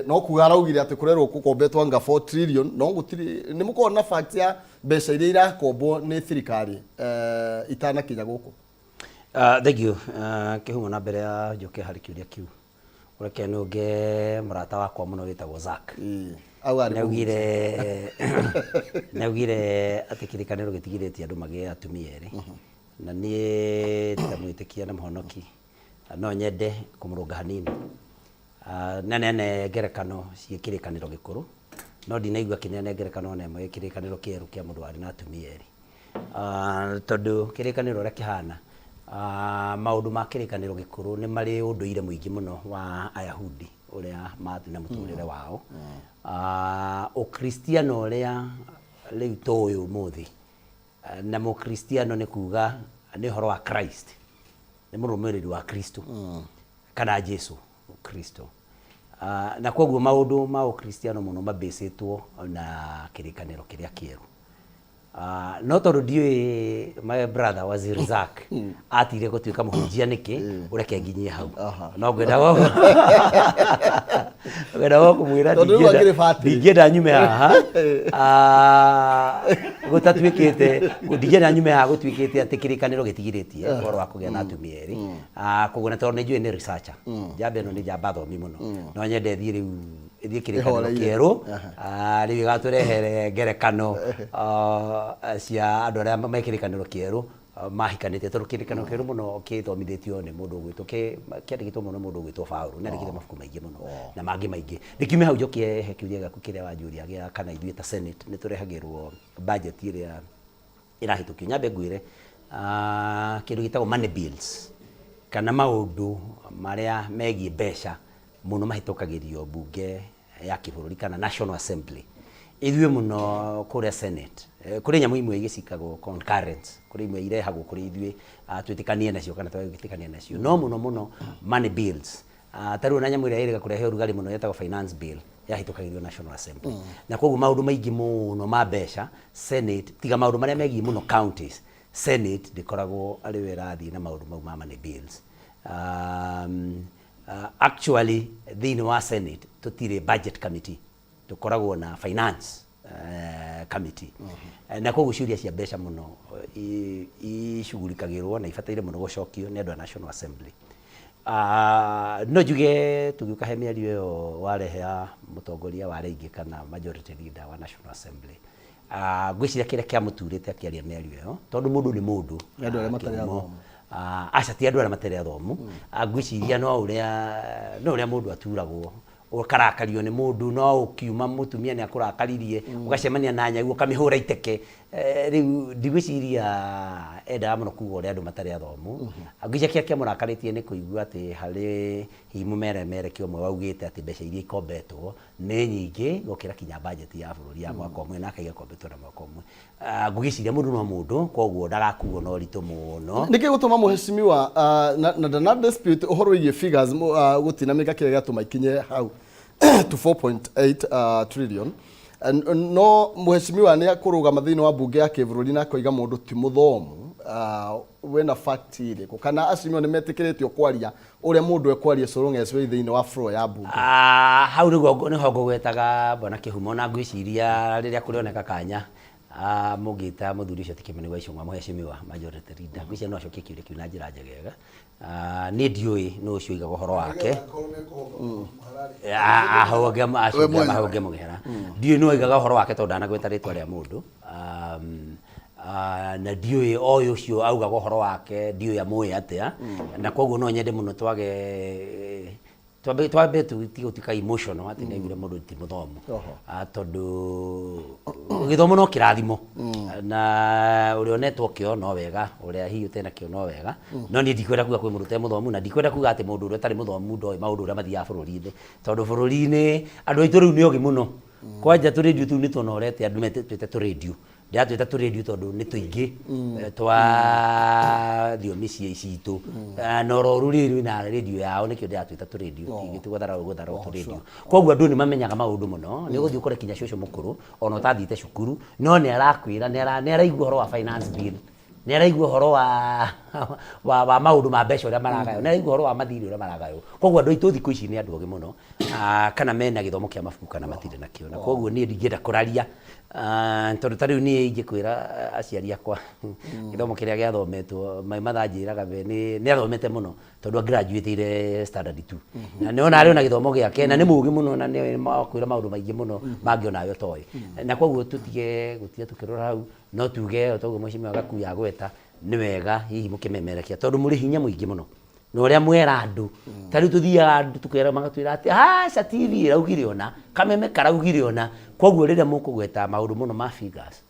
no kuga araugire atĩ kũrerwo gũkombetwo anga 4 trillion, no gũtirĩ. Nĩ mũkoragwo na fact ya mbeca iria irakombwo nĩ thirikari itanakinya gũkũ? Thank you, Kĩhumo. Na mbere ya njoke harĩ kĩũria kĩu, Reke nũnge mũrata wakwa mũno wĩtagwo Zack. Auga arĩ Nĩaugire nĩaugire atĩ kĩrĩkanĩro gĩtigirĩtie andũ magĩe atumia erĩ. Na niĩ ta mwĩtĩkia na mũhonoki no nyende kũmũrũnga hanini. Ah, na neane ngerekano ciĩ kĩrĩkanĩro gĩkũrũ no ndinaigua akĩneana ngerekano ona ĩmwe kĩrĩkanĩro kĩerũ kĩa mũndũ warĩ na atumia erĩ. Ah, tondũ kĩrĩkanĩro ũrĩa kĩhana ah, maũndũ ma kĩrĩkanĩro gĩkũrũ nĩ marĩ ũndũire mũingĩ mũno wa Ayahudi ũrĩa marĩ na mũtũrĩre wao. Ah, Ũkristiano ũrĩa rĩu tũĩ ũmũthĩ ah, na mũkristiano nĩ kuga nĩ ũhoro wa Christ, nĩ mũrũmĩrĩri wa Kristo kana Jesu Kristo. Ah, na koguo maũndũ ma ũkristiano mũno mabĩcĩtwo na kĩrĩkanĩro kĩrĩa kĩerũ. Ah, no tondũ ndiũĩ my brother Waziri Zack atigire gũtuĩka mũhunjia nĩkĩ, ũreke nginyie hau. No ngwendaga ngwendaga kũmwĩra Tondũ rĩu akĩrĩ batĩrĩ. ndingĩenda nyume haha Ah, gũtatuĩkĩte ndingĩenda nyume haha gũtuĩkĩte atĩ kĩrĩkanĩro gĩtigirĩtie ũhoro wa kũgĩa na atumia erĩ. Ah, koguo na tondũ nĩ njũĩ nĩ researcher, njamba ĩno nĩ njamba thomi mũno, no nyende thiĩ rĩu ĩthiĩ kĩrĩkanĩro Ĩhoreire. kĩerũ. Ah, rĩu ĩgatũrehere ngerekano ah, cia andũ arĩa me kĩrĩkanĩro kĩerũ ah, mahikanĩtie, tondũ kĩrĩkanĩro kĩerũ mũno kĩthomithĩtio nĩ mũndũ ũgwĩtwo kĩandĩkĩtwo mũno nĩ mũndũ ũgwĩtwo Paũlũ, nĩ andĩkĩte mabuku maingĩ mũno na mangĩ maingĩ. Ndĩkiume hau njokie he kĩũria gĩaku kĩrĩa wanjũria gĩa kana ithuĩ ta Senate nĩ tũrehagĩrwo budget ĩrĩa ĩrahĩtũkio. Nyambe ngwĩre ah, kĩndũ gĩtagwo money bills kana maũndũ marĩa megiĩ mbeca mũno mahĩtũkagĩrio mbunge ya kĩbũrũri kana National Assembly. Ithuĩ mũno kũrĩa Senate, eh, kũrĩ nyamũ imwe igĩcikagwo concurrence, kũrĩ imwe irehagwo kũrĩ ithuĩ ah, twĩtĩkanie nacio kana twage gwĩtĩkania nacio, no mũno mũno money bills. Ah, ta rĩu ona nyamũ ĩrĩa ĩrĩga kũrehe ũrugarĩ mũno yetagwo finance bill yahĩtũkagĩrio National Assembly. Na koguo maũndũ maingĩ mũno ma mbeca Senate, tiga maũndũ marĩa megiĩ mũno counties, Senate ndĩkoragwo arĩ yo ĩrathiĩ na maũndũ mau ma money bills. Actually thĩinĩ wa Senate tũtirĩ budget committee, tũkoragwo na finance committee. Na koguo ciũria cia mbeca mũno icugurikagĩrwo na ibataire mũno gũcokio nĩ andũ a National Assembly. Ah, no njuge tũgĩũka he mĩario ĩyo warehe ya mũtongoria wa arĩa aingĩ kana majority leader wa National Assembly. Ah, ngwĩciria kĩrĩa kĩamũturĩte akĩaria mĩario ĩyo tondũ mũndũ nĩ mũndũ. Nĩ andũ arĩa matarĩ Kĩhumo. athomu. Ah, aca ti andũ arĩa matarĩ athomu. Ah, ngwĩciria no ũrĩa mũndũ aturagwo, ũkarakario nĩ mũndũ, no ũkiuma mũtumia nĩ akũrakaririe, ũgacemania na nyau ũkamĩhũra iteke. Eh, rĩu ndigwĩciria endaga mũno kuga ũrĩa andũ matarĩ athomu. Ngwĩciria kĩrĩa kĩamũrakarĩtie nĩ kũigua atĩ harĩ hihi mũmeremerekia ũmwe waugĩte atĩ mbeca iria ikombetwo nĩ nyingĩ gũkĩra kinya budget ya bũrũri ya mwaka ũmwe, na akaiga ikombetwo na mwaka ũmwe. Ah, ngwĩciria mũndũ no mũndũ, koguo ndagakuo na ũritũ mũno. Nĩkĩ gũtũma mũheshimiwa ah, na ndana dispute ũhoro wĩgiĩ figures ah, gũtinamĩka kĩrĩa gĩatũma ikinye hau to 4.8 ah, trillion. No mũheshimiwa nĩ akũrũgama thĩinĩ wa mbunge ya kĩbũrũri na akoiga mũndũ ti mũthomu, ah, wĩna fact ĩrĩkũ kana acimio nĩ metĩkĩrĩtio kwaria ũrĩa mũndũ ekwaria so long as wĩ thĩinĩ wa floor ya mbunge? Ah, hau nĩguo nĩho ngũgwetaga bwana Kĩhumo, na ngwĩciria rĩrĩa kũrĩoneka kanya ah, mũngĩta mũthuri ũcio ti Kĩmani wa Ichung'wa mũheshimiwa majority leader, ngwĩciria no acokie kĩũria kĩu na njĩra njegega. Ah, niĩ ndiũĩ nũ ũcio oigaga ũhoro wake. We mwenyewe. Ahonge mũgera, ndiũĩ nũ oigaga ũhoro wake tondũ ndanagweta rĩtwa rĩa mũndũ. Na ndiũĩ oĩ ũcio augaga ũhoro wake, ndiũĩ amũĩ atĩa, na koguo no nyende mũno twage twambe tũtige gũtuĩka emotional atĩ nĩaiguire mũndũ ti mũthomu. Ah, tondũ gĩthomo no kĩrathimo na ũrĩa onetwo kĩo no wega, ũrĩa hihi ũtena kĩo no wega, no niĩ ndikwenda kuga kwĩ mũndũ ũtarĩ mũthomu, na ndikwenda kuga atĩ mũndũ ũrĩa ũtarĩ mũthomu ndoĩ maũndũ ũrĩa mathiaga bũrũri-inĩ, tondũ bũrũri-inĩ andũ aitũ rĩu nĩ ogĩ mũno. Kwanja tũrĩndiũ tũu nĩ tũnorete andũ metwĩte tũrĩndiũ, ndĩratwĩta tũrĩndiũ tondũ nĩ tũingĩ twa thiomi citũ, na oro rũrĩrĩ rwĩna rĩndiũ yao, nĩkĩo ndĩratwĩta tũrĩndiũ, tigũtharau gũtharau tũrĩndiũ. Koguo andũ nĩ mamenyaga maũndũ mũno, nĩ ũgũthiĩ ũkore kinya cũcũ mũkũrũ ona ũtathiĩte cukuru, no nĩ arakwĩra, nĩ araigua ũhoro wa finance bill. Nĩ araigua ũhoro wa maũndũ ma mbeca ũrĩa maragaywo, nĩ araigua ũhoro wa mathirĩ ũrĩa maragaywo. Koguo andũ aitũ thikũ ici nĩ andũ ogĩ mũno, kana mena gĩthomo kĩa mabuku kana matirĩ nakĩo. Na koguo niĩ ndingĩenda kũraria, tondũ ta rĩu niĩ ingĩkwĩra aciari akwa gĩthomo kĩrĩa gĩathometwo, my mother anjĩraga we nĩ athomete mũno tondũ a graduate standard 2. Na nĩ ona arĩ ona gĩthomo gĩake na nĩ mũgĩ mũno na nĩ akwĩra maũndũ maingĩ mũno mangĩ onawe ũtoĩ. Na koguo tũtige gũtinda tũkĩrora hau, no tuge o ta ũguo Mheshimiwa Gakuya agweta, nĩ wega hihi mũkĩmemerekia tondũ mũrĩ hinya mũingĩ mũno na ũrĩa mwera andũ. Ta rĩu tũthiaga andũ tũkera magatwĩra atĩ aca TV ĩraugire ũna, kameme karaugire ũna. Koguo rĩrĩa mũkũgweta maũndũ mũno ma figures,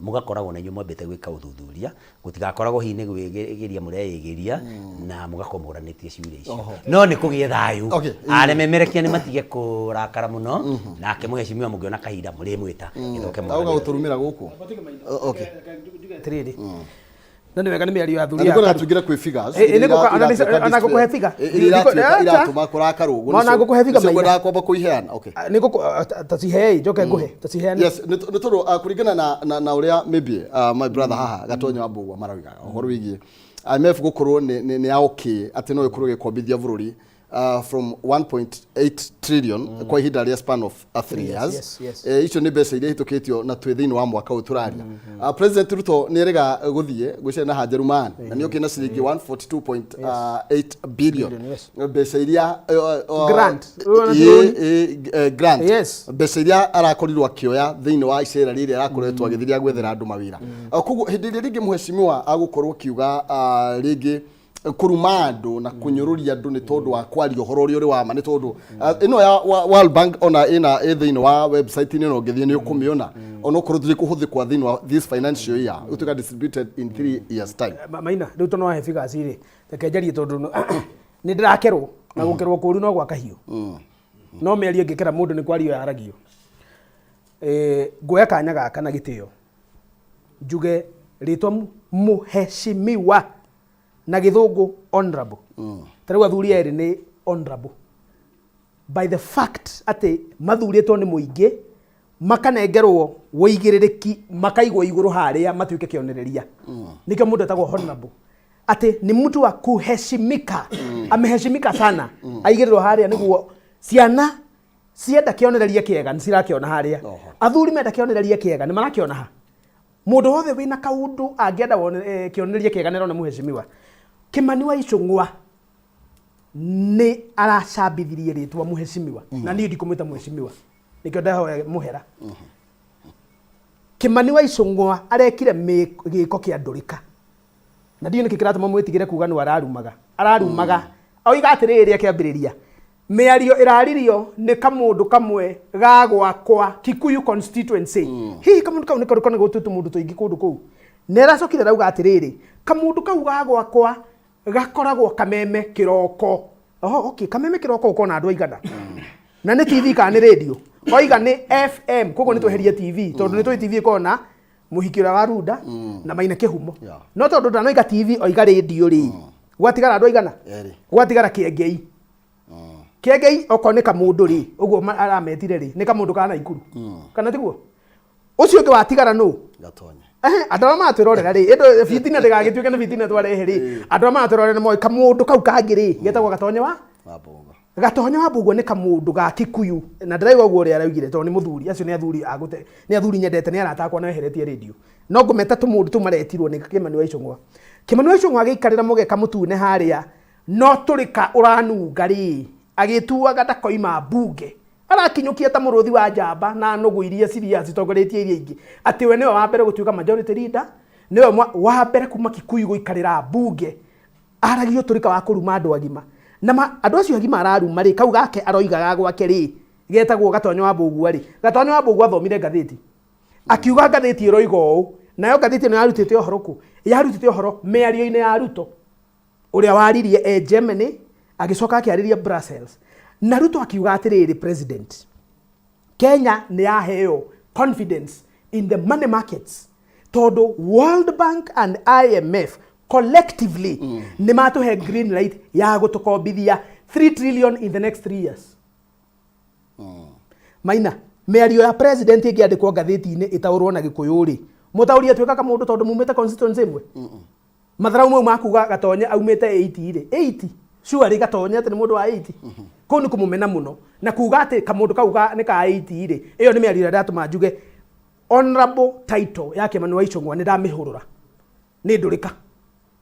mũgakoragwo na inyuĩ mwambĩte gwĩka ũthuthuria, gũtigakoragwo hihi nĩ gwĩgĩria mũreĩgĩria na mũgakorwo mũranĩtie ciũria icio. No nĩ kũgĩe thayũ. Arememerekia nĩ matige kũrakara mũno, nake mũhecimiwa mũngĩona kahinda mũrĩmwĩta gĩthoke Auga mwaranĩrie. gũtũrumĩra gũkũ. Okay. Atĩrĩrĩ, na nĩ wega nĩ mĩario ya athuri Na aya. nĩngwenda tũingĩre kwĩ figures. Ĩ, nĩngũka- ona ona ngũkũhe figure. Iria iratuĩka Acha. iratũma kũrakarwo ũguo. Ona ngũkũhe figure Nĩcio maina. ngwendaga kwamba kũiheana. Okay. Ah, nĩngũkũ tacihei njoke ngũhe taciheane. Yes, nĩ tondũ kũringana na ũrĩa maybe my brother haha Gatonyo wa Mbũgua maraugaga ũhoro wĩgiĩ IMF gũkorwo nĩ ya okay atĩ no ĩkorwo ĩgĩkombithia bũrũri from 1.8 trillion kwa ihinda rĩa span of 3 years. Icio nĩ mbeca iria ihĩtũkĩtio na twĩ thĩinĩ wa mwaka ũyũ tũraria. President Ruto nĩ erĩga gũthiĩ gwĩciria na Hajerumani na nĩ okĩ na ciringi 142.8 billion mbeca iria Grant. Grant. Mbeca iria arakorirwo akĩoya thĩinĩ wa icera rĩrĩ arakoretwo agĩthiĩ rĩa gwethera andũ mawĩra. Koguo hĩndĩ ĩrĩa rĩngĩ mheshimiwa agũkorwo akiuga rĩngĩ kũruma andũ na kũnyũrũria andũ nĩ tondũ wa kwaria ũhoro ũrĩa ũrĩ wa ma, nĩ tondũ ĩno ya World Bank ona ĩna ĩ thĩinĩ wa website-inĩ ĩno ũngĩthiĩ nĩ ũkũmĩona, onokorwo ndĩrĩ kũhũthĩkwa thĩinĩ wa this financial year, ĩtuĩka distributed in 3 years time. Maina, rĩu tondũ wahe figures rĩ, reke njarie tondũ nĩ ndĩrakerwo na gũkerwo kũru no gwa kahiũ, no mĩario ĩngĩkera mũndũ nĩ kwario yaragio. Nguoya kanya gaka na gĩtĩo njuge rĩtwa mũheshimiwa na gĩthũngũ honorable. Ta rĩu athuri erĩ nĩ honorable by the fact atĩ mathurĩtwo nĩ mũingĩ, makanengerwo wũigĩrĩrĩki, makaigwo igũrũ harĩa matuĩke kĩonereria. Nĩkĩo mũndũ etagwo honorable, atĩ nĩ mtu wa kuheshimika, ameheshimika sana, aigĩrĩrwo harĩa nĩguo ciana cienda kĩonereria kĩega nĩ cirakĩona harĩa, athuri menda kĩonereria kĩega nĩ marakĩona ha, mũndũ wothe wĩna kaũndũ angĩenda kĩonereria kĩega nĩ arona mũheshimiwa Kĩmani wa Icũng'wa nĩ aracambithirie rĩtwa mũheshimiwa, na niĩ ndikũmwĩta mũheshimiwa, nĩkĩo ndahoya mũhera. Kĩmani wa Icũng'wa arekire gĩko kĩa ndũrĩka, na ndiũĩ nĩkĩ kĩratũma mwĩtigĩre kuga nĩ ararumaga ararumaga. Oiga atĩrĩrĩ, akĩambĩrĩria mĩario ĩraririo nĩ kamũndũ kamwe ga gwakwa Kikuyu constituency. Hihi kamũndũ kau nĩ karĩ nĩ gũtwĩtwo mũndũ tũingĩ kũndũ kũu? Nĩ aracokire arauga atĩrĩrĩ, kamũndũ kau ga gwakwa gakoragwo Kameme kĩroko. Oho, okay, Kameme kĩroko ũkorwo na andũ aigana? Na nĩ TV kana nĩ radio? Oiga nĩ FM, koguo nĩ tweherie TV tondũ nĩ tũĩ TV ĩkoragwo na mũhiki ũrĩa wa Runda na Maina Kĩhumo. No tondũ ndanoiga TV oiga radio rĩ, gwatigara andũ aigana? Erĩ. Gwatigara Kĩengei. Kĩengei okorwo nĩ kamũndũ rĩ, ũguo arametire rĩ, nĩ kamũndũ ka Naikuru kana tiguo? Ũcio ũngĩ watigara nũ? Gatonye. Andũ arĩa maratwĩrorera rĩ, ĩndũ bitina ndĩgagĩtuĩke nĩ bitina twarehe rĩ, andũ arĩa maratwĩrorera nĩ moĩ kamũndũ kau kangĩ rĩ, getagwo Gatonye wa Wa Mbũgua. Gatonye wa Mbũgua nĩ kamũndũ ga Kikuyu, na ndĩrauga ũguo ũrĩa araugire tondũ nĩ mũthuri, acio nĩ athuri agũte, nĩ athuri nyendete, nĩ arata akwa na weheretie radio, no ngũmeta tũmũndũ tũu maretirwo nĩ Kĩmani wa Icũng'wa. Kĩmani wa Icũng'wa agĩikarĩra mũgeka mũtune harĩa, no tũrĩka ũranunga rĩ, agĩtuaga ndakoima mbunge, arakinyũkia ta mũrũthi wa njamba na nũgũ iria ciria citongoretie iria ingĩ, atĩ we nĩwe wa mbere gũtuĩka majority leader, nĩwe wa mbere kuma Kikuyu gũikarĩra mbunge. Aragia ũtũrĩka wa kũruma andũ agima, na andũ acio agima araruma rĩ, kau gake aroiga ga gwake rĩ, getagwo Gatonyo wa Mbũgua rĩ, Gatonyo wa Mbũgua athomire ngathĩti, akiuga ngathĩti ĩroiga ũũ, nayo ngathĩti ĩno yarutĩte ũhoro kũ? Yarutĩte ũhoro mĩario-inĩ ya Ruto ũrĩa waririe e Germany, agĩcoka akĩarĩria Brussels, na Ruto akiuga atĩrĩrĩ, president, Kenya nĩ yaheo confidence in the money markets tondũ World Bank and IMF collectively nĩ matũhe green light ya gũtũkombithia 3 trillion in the next 3 years. Maina, mĩario ya president ĩngĩandĩkwo ngathĩti-inĩ ĩtaũrwo na Gĩkũyũ rĩ, Mũtaũri atuĩka kamũndũ tondũ mumĩte constituency ĩmwe. Matharau mau makuga Gatonye aumĩte 80 rĩ, 80 surely Gatonye atĩ nĩ mũndũ wa 80 kũu nĩ kũmũmena mũno na kuga atĩ kamũndũ kau nĩ ka 80 rĩ, ĩyo nĩ mĩario ĩrĩa ndatũma njuge honorable title ya Kĩmani wa Ichung'wa nĩ ndamĩhũrũra, nĩ ndũrĩka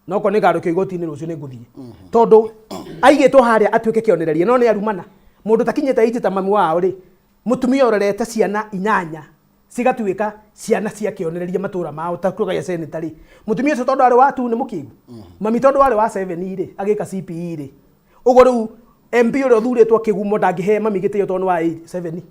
na okorwo nĩ ngarũkio igoti-inĩ rũciũ nĩ ngũthiĩ, tondũ aigĩtwo harĩa atuĩke kĩonereria no nĩ arumana. Mũndũ takinyĩte 80 ta mamu wao rĩ, mũtumia ũrerete ciana inyanya cigatuĩka ciana cia kĩonereria matũra mao ta kũgaya senator rĩ, mũtumia ũcio tondũ arĩ wa tu nĩ mũkĩgu, mami tondũ arĩ wa 7 rĩ, agĩka CPE rĩ, ũguo rĩu MP ũrĩa ũthurĩtwo kĩgumo ndangĩhe mami gĩtĩo tondũ nĩ wa 7.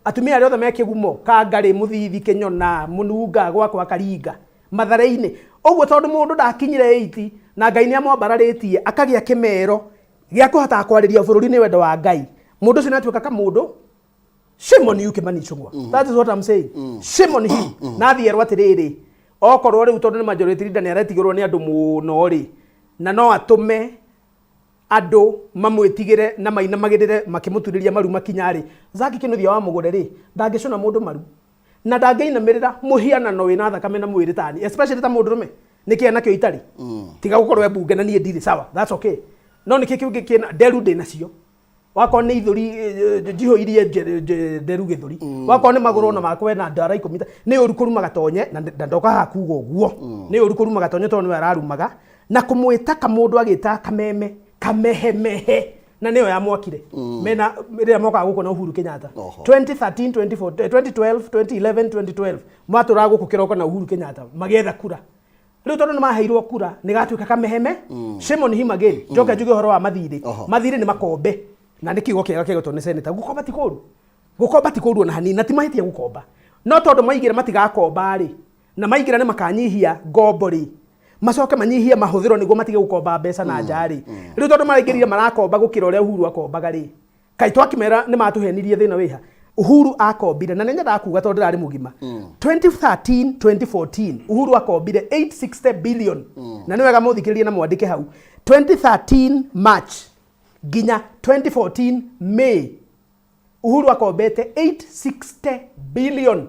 Atumia arĩa othe me kĩgumo, Kangarĩ, Mũthithi, Kĩnyona, Mũnunga, gwakwa Karinga, Mathare-inĩ ũguo, tondũ mũndũ ndakinyire 80 na Ngai nĩ amwambararĩtie akagĩa kĩmero gĩa kũhota kwarĩria bũrũri nĩ wendo wa Ngai, mũndũ ũcio nĩ atuĩka kamũndũ. Shame on you, Kimani Ichung'wa. That is what I'm saying. Shame on him. Na athiĩ erwo atĩrĩrĩ, okorwo rĩu tondũ nĩ majority leader nĩ aretigĩrwo nĩ andũ mũno rĩ, na no atũme andũ mamwĩtigĩre na mainamagĩrĩre makĩmũturĩria maru makinya rĩ, Zaki Kĩnuthia wa Mũgũre rĩ, ndangĩcũna mũndũ maru na ndangĩinamĩrĩra mũhianano wĩna thakame na mwĩrĩ tani, especially ta mũndũrũme. Nĩkĩ enakĩo itarĩ tiga gũkorwo e mbunge na niĩ ndirĩ? Sawa, that's okay, no nĩkĩ kĩu kĩna nderu ndĩ nacio? Wakorwo nĩ ithũri njihũirie nderu gĩthũri, wakorwo nĩ magũrũ ona makwa na ndara 10 nĩ ũru kũruma Gatonye na ndoka haha kuga ũguo. Nĩ ũru kũruma Gatonye tondũ nĩwe ararumaga na kũmwĩta kamũndũ agĩta kameme kamehemehe na nĩyo yamwakire mena rĩrĩa mokaga gũkũ na Uhuru Kenyatta. 2013, 2014, 2012, 2011, 2012 matũraga gũkũ kĩroko na Uhuru Kenyatta magĩetha kura. Rĩu tondũ nĩ maheirwo kura nĩ gatuĩka kameheme. Shame on him again. Njoke njuge ũhoro wa mathirĩ. Mathirĩ nĩ makombe na nĩ kiugo kĩega kĩgwetwo nĩ senator. Gũkomba ti kũru, gũkomba ti kũru ona hanini, na ti mahĩtia gũkomba, no tondũ maigĩra matigakomba rĩ, na maigĩra nĩ makanyihia ngombo rĩ, macoke manyihie mahũthĩro nĩguo matige gũkomba mbeca na nja rĩ. Rĩu tondũ maraingĩrire marakomba gũkĩra ũrĩa Uhuru akombaga rĩ, kaĩ twakĩmera nĩ matũhenirie? Thĩna wĩha Uhuru akombire, na nĩ nyendaga kuga tondũ ndĩrarĩ mũgima 2013 2014, Uhuru akombire 860 billion. Na nĩ wega mũthikĩrĩrie na mwandĩke hau, 2013 March nginya 2014 May Uhuru akombete 860 billion.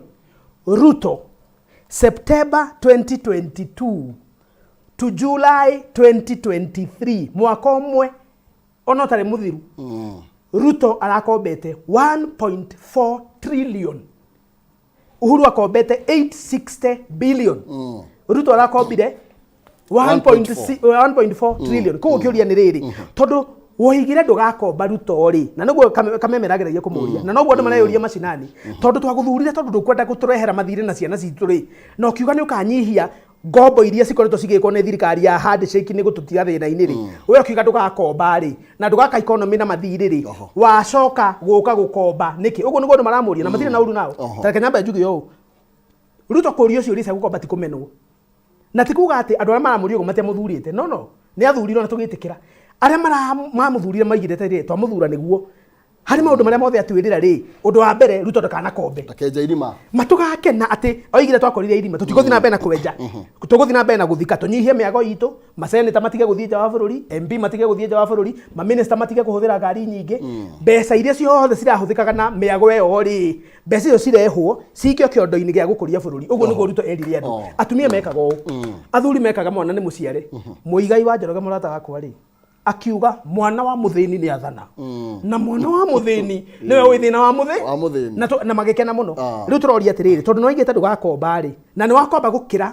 Ruto, September 2022 to July 2023, mwaka ũmwe ona ũtarĩ mũthiru, Ruto arakombete 1.4 trillion. Uhuru akombete 860 billion, Ruto arakombire 1.6 1.4 trillion. Koguo kĩũria nĩ rĩrĩ, tondũ woigire ndũgakomba, Ruto rĩ, na nĩguo Kameme ĩrageragia kũmũria, na noguo andũ mareyũria macinani, tondũ twagũthurire tondũ ndũkwenda gũtũrehera mathirĩ na ciana citũ rĩ, na ũkiuga nĩ ũkanyihia ngombo iria cikoretwo cigĩkwo nĩ thirikari ya handshake nĩ gũtũtiga thĩna-inĩ rĩ, we ũkiuga ndũgakomba rĩ, na ndũgaka economy na mathirĩ rĩ, wacoka gũka gũkomba nĩkĩ? Ũguo nĩguo andũ maramũria na matirĩ na ũru nao. Ta reke nyambe njuge ũũ, Ruto kũria ũcio ũria cia gũkomba ti kũmenwo, na ti kuga atĩ andũ arĩa maramũria ũguo matiamũthurĩte. No no nĩ athurirwo na tũgĩtĩkĩra. Arĩa mamũthurire maigĩrĩte rĩ, twamũthura nĩguo harĩ maũndũ marĩa mothe atwĩrĩra rĩ, ũndũ wa mbere Ruto ndakanakombe. Akenja irima. Matũgakena atĩ oigire twakorire irima, tũtigũthiĩ na mbere na kwenja, tũgũthiĩ na mbere na gũthika, tũnyihie mĩago itũ, maseneta matige gũthiĩ nja wa bũrũri, MP matige gũthiĩ nja wa bũrũri, maminista matige kũhũthĩra ngari nyingĩ, mbeca iria ciothe cirahũthĩkaga na mĩago ĩyo rĩ, mbeca icio cirehwo cikio kĩondo-inĩ gĩa gũkũria bũrũri. Ũguo nĩguo Ruto erire andũ. Atumia mekaga ũũ, athuri mekaga mwana nĩ mũciare. Mũigai wa Njoroge, mũrata wakwa rĩ, akiuga mwana wa mũthĩni nĩ athana, na mwana wa mũthĩni nĩwe wĩ thĩna wa mũthĩ Wa mũthĩni. Na magĩkena mũno. Rĩu tũroria atĩrĩrĩ, tondũ nĩwaigĩte ndũgakomba rĩ, na nĩ wakomba gũkĩra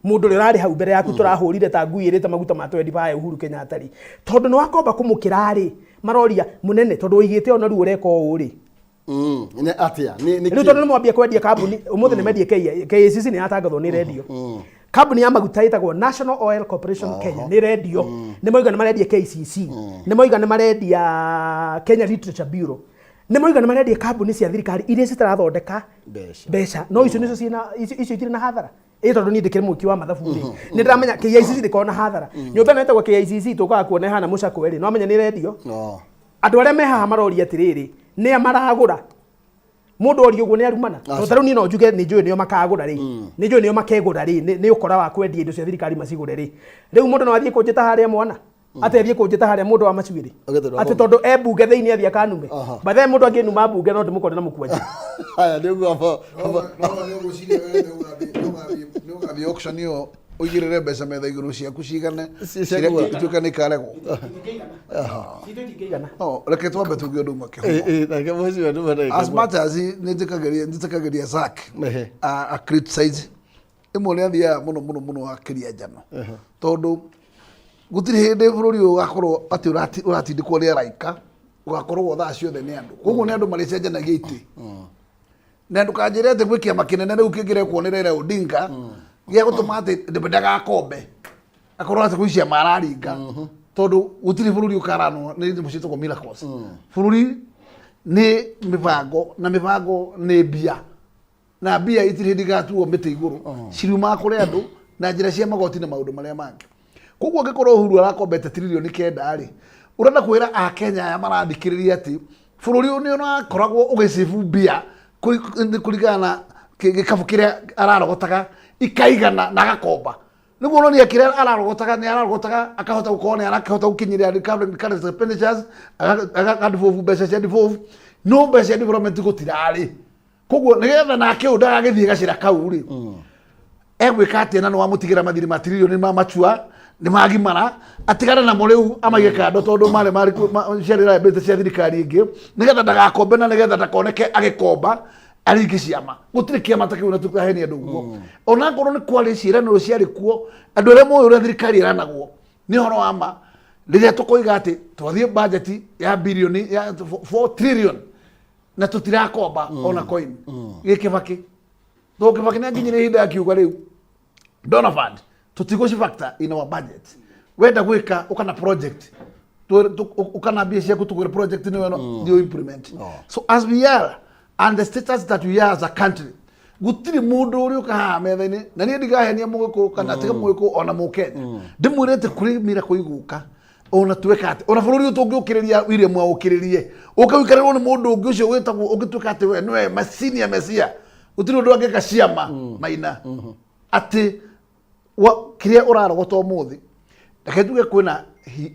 mũndũ ũrĩa ũrarĩ hau mbere yaku, tũrahũrire ta ngui ĩrĩte maguta ma 25 Uhuru Kenyatta rĩ, tondũ nĩ wakomba kũmũkĩra rĩ, maroria mũnene, tondũ ũigĩte ona rĩu ũreka ũũ rĩ. Nĩ atĩa? Nĩ Rĩu kĩ? Tondũ nĩ mwambia kwendia kambuni, ũmũthĩ nĩ mendie KACC, nĩ yatangathwo nĩ rendio. Kambuni ya maguta ĩtagwo National Oil Corporation Kenya nĩ rendio. Nĩ moiga nĩ marendia KCC, nĩ moiga nĩ marendia Kenya Literature Bureau, nĩ moiga nĩ marendia kambuni cia thirikari iria citarathondeka Mbeca. mbeca. No icio nĩcio ciĩna icio itirĩ na hathara ĩ, tondũ niĩ ndĩkĩrĩ mwĩki wa mathabu rĩ, nĩ ndĩramenya KICC ndĩkoragwo na hathara. Nyũmba ĩno ĩtagwo KICC tũkaga kuona ĩhana mũcakwe rĩ, no amenya nĩ rendio. Andũ arĩa me haha maroria atĩrĩrĩ, nĩa maragũra? Mũndũ oria ũguo nĩ arumana, tondũ ta rĩu niĩ no njuge nĩ njũĩ nĩo makagũra rĩ, nĩ njũĩ nĩo makegũra rĩ, nĩ ũkora wa kwendia indo cia thirikari macigũre rĩ. Rĩu mũndũ no athiĩ kũnjĩta harĩa mwana. Atĩ athiĩ kũnjĩta harĩa mũndũ wa macuĩrĩ. Ũgĩtũra Atĩ mũndũ. tondũ e mbunge thĩinĩ athiĩ akanume. Aha. By the way, mũndũ angĩnuma mbunge no ndĩmũkore na mũkwanja. Haya nĩ ũguo aba nĩ ũgathiĩ auction ĩyo ũigĩrĩre mbeca metha igũrũ ciaku cigane Cia kũgũra. ituĩke nĩ ikaregwo. Itingĩigana. No, reke twambe tuge ũndũ ũmwe kĩhumo. Ĩ ĩ nake mheshimiwa nĩ mwena. As much as nĩ njĩtĩkagĩria Zack Ehe. a criticize ĩmwe nĩ athiaga mũno mũno mũno akĩria njano, tondũ gũtirĩ hĩndĩ bũrũri ũyũ ũgakorwo atĩ ũratindĩkwo nĩ araika, ũgakorwo thaa ciothe nĩ andũ. Koguo nĩ andũ marĩcenjanagia itĩ, na ndũkanjĩre atĩ gwĩ kĩama kĩnene rĩu kĩngĩrekwo nĩ Raila Odinga gĩa gũtũma atĩ ndagakombe akorwo atĩ gwĩ ciama araringa, tondũ gũtirĩ bũrũri ũkaranwo nĩ nyamũ ciĩtagwo miracles. Bũrũri nĩ mĩbango, na mĩbango nĩ mbia, na mbia itirĩ hĩndĩ igatuo mĩtĩ igũrũ, ciriumaga kũrĩ andũ na njĩra cia magoti na maũndũ marĩa mangĩ. Koguo angĩkorwo Uhuru arakombete 9 trillion rĩ, ũrenda kwĩra akenya aya marathikĩrĩria atĩ bũrũri ũyũ nĩ ũrakoragwo ũgĩcibu mbia kũringana na gĩkabũ kĩrĩa ararogotaga ikaigana na agakomba, nĩguo ũronia kĩrĩa ararogotaga nĩ ararogotaga akahota gũkorwo nĩ arakĩhota gũkinyĩrĩra recurrent current expenditures, akadevolve mbeca cia devolve, no mbeca cia development gũtirarĩ. Koguo nĩgetha nake ũyũ ndagagĩthiĩ gacĩra kau rĩ, egwĩka atĩa? Na nĩ wamũtigĩra mathirĩ ma tiririoni ma machua nĩ magimara, atigane namo rĩu, amaige kando, tondũ marĩ ciarĩ liability cia thirikari ĩngĩ, nĩgetha ndagakombe na nĩgetha ndakoneke agĩkomba aringe ciama. Gũtirĩ kĩama ta kĩu na tũkahenia andũ ũguo, ona ngorwo nĩ kwarĩ ciĩranĩro ciarĩ kuo. Andũ arĩa moĩ ũrĩa thirikari ĩranagwo nĩ ũhoro wa ma, rĩrĩa tũkoiga atĩ twathiĩ budget ya birioni ya 4 trillion na tũtirakomba ona coin gĩ Kĩbakĩ, tondũ Kĩbakĩ nĩ akinyire ihinda akiuga rĩu donor fund tũtigũci factor in our budget. Wenda gwĩka ũkana project, ũkana mbia ciaku tũgũre project nĩyo nĩyo implement. So as we are and the status that we are as a country, gũtirĩ mũndũ ũrĩ ũka haha metha-inĩ na niĩ ndigahenia mũgĩkũyũ kana tiga mũgĩkũyũ ona mũkenya ndĩmwĩre atĩ kũrĩ miracle igũka, ona tuĩka atĩ ona bũrũri ũyũ tũngĩũkĩrĩria William aũkĩrĩrie ũke ũikarĩrwo nĩ mũndũ ũngĩ ũcio wĩtagwo ũngĩtuĩka atĩ we nĩwe macini ya mesia, gũtirĩ ũndũ angĩka ciama maina atĩ kĩrĩa ũrarogota ũmũthĩ. Reke tuge kwĩna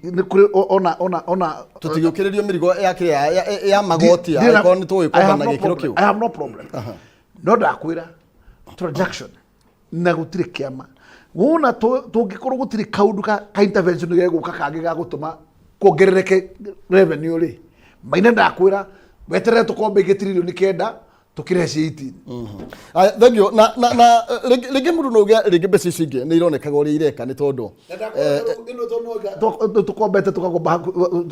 nĩ kũrĩ ona Tũtigĩũkĩrĩrio mĩrigo ya kĩrĩa ya magoti angĩkorwo nĩ tũgũgĩkomba na gĩkĩro kĩu. I have no problem, no ndakwĩra transaction na gũtirĩ kĩama wona tũngĩkorwo gũtirĩ kaũndũ ka intervention gegũka kangĩ ga gũtũma kuongerereke revenue rĩ, maina ndakwĩra weterere tũkombe ingĩ 9 trillion tũkĩrĩhe cia 18. Aya, thank you. Na rĩngĩ mũndũ no uge rĩngĩ mbeca icio ingĩ nĩ ironekaga ũrĩa ireka nĩ tondũ Tũkombete tũkakomba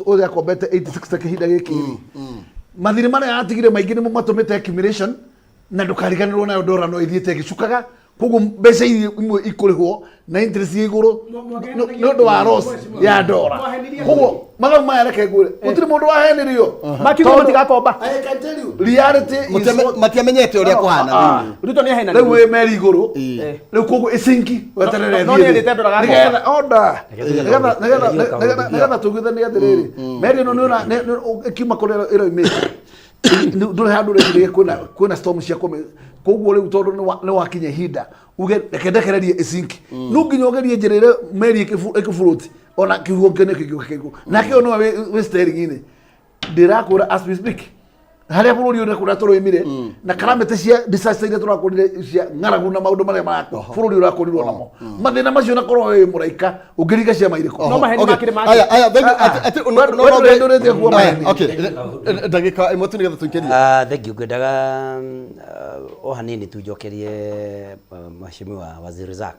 ũrĩa akombete 86 kĩhinda gĩkĩ rĩ, mathirĩ marĩa atigire maingĩ nĩmo matũmĩte accumulation, na ndũkariganĩrwo nayo ndora no ĩthiĩte ĩgĩcukaga. Koguo mbeca iria imwe ikũrĩhwo na interest ya igũrũ nĩ ũndũ wa loss ya ndora. Koguo mathabu maya, reke ngwĩre, gũtirĩ mũndũ wahenirio. Makiuga matigakomba. I can tell you reality is Matiamenyete ũrĩa kũhana thĩinĩ. Ruto nĩ ahenanirie. Rĩu wĩ meri igũrũ rĩu, koguo ĩcinki weterere. No nĩ erĩte andũ ndagakomba. Nĩgetha onda nĩgetha tũiguithanie atĩrĩrĩ, meri ĩno nĩona ĩkiuma kũrĩa ĩroimĩte, ndũrĩ handũ ũreciria kwĩna storm cia kũmĩ. Koguo rĩu tondũ nĩ wakinya ihinda uge reke ndekererie ĩcinki, no nginya ũgerie njĩra ĩrĩa meri ĩkĩbũrũti ona kĩhuhũkanio kĩngĩũka kĩigũ nake ũyũ nĩwe wĩ steering-inĩ. Ndĩrakwĩra, as we speak, harĩa bũrũri ũyũ kũrĩa tũrũimire na calamity cia disaster iria tũrakorire cia ng'aragu na maũndũ marĩa bũrũri ũrakorirwo namo, mathĩna macio, na korwo wĩ mũraika ũngĩringa ciama irĩkũ? No maheni makĩrĩ make. Aya, aya, thank you. Atĩ no We ndũrĩtie kuo Aya, maheni. okay, ndagĩka ĩmwe tu nĩgetha tũikĩrie. Ah, thank you. Ngwendaga o hanini tu njokerie mheshimiwa Waziri Zack.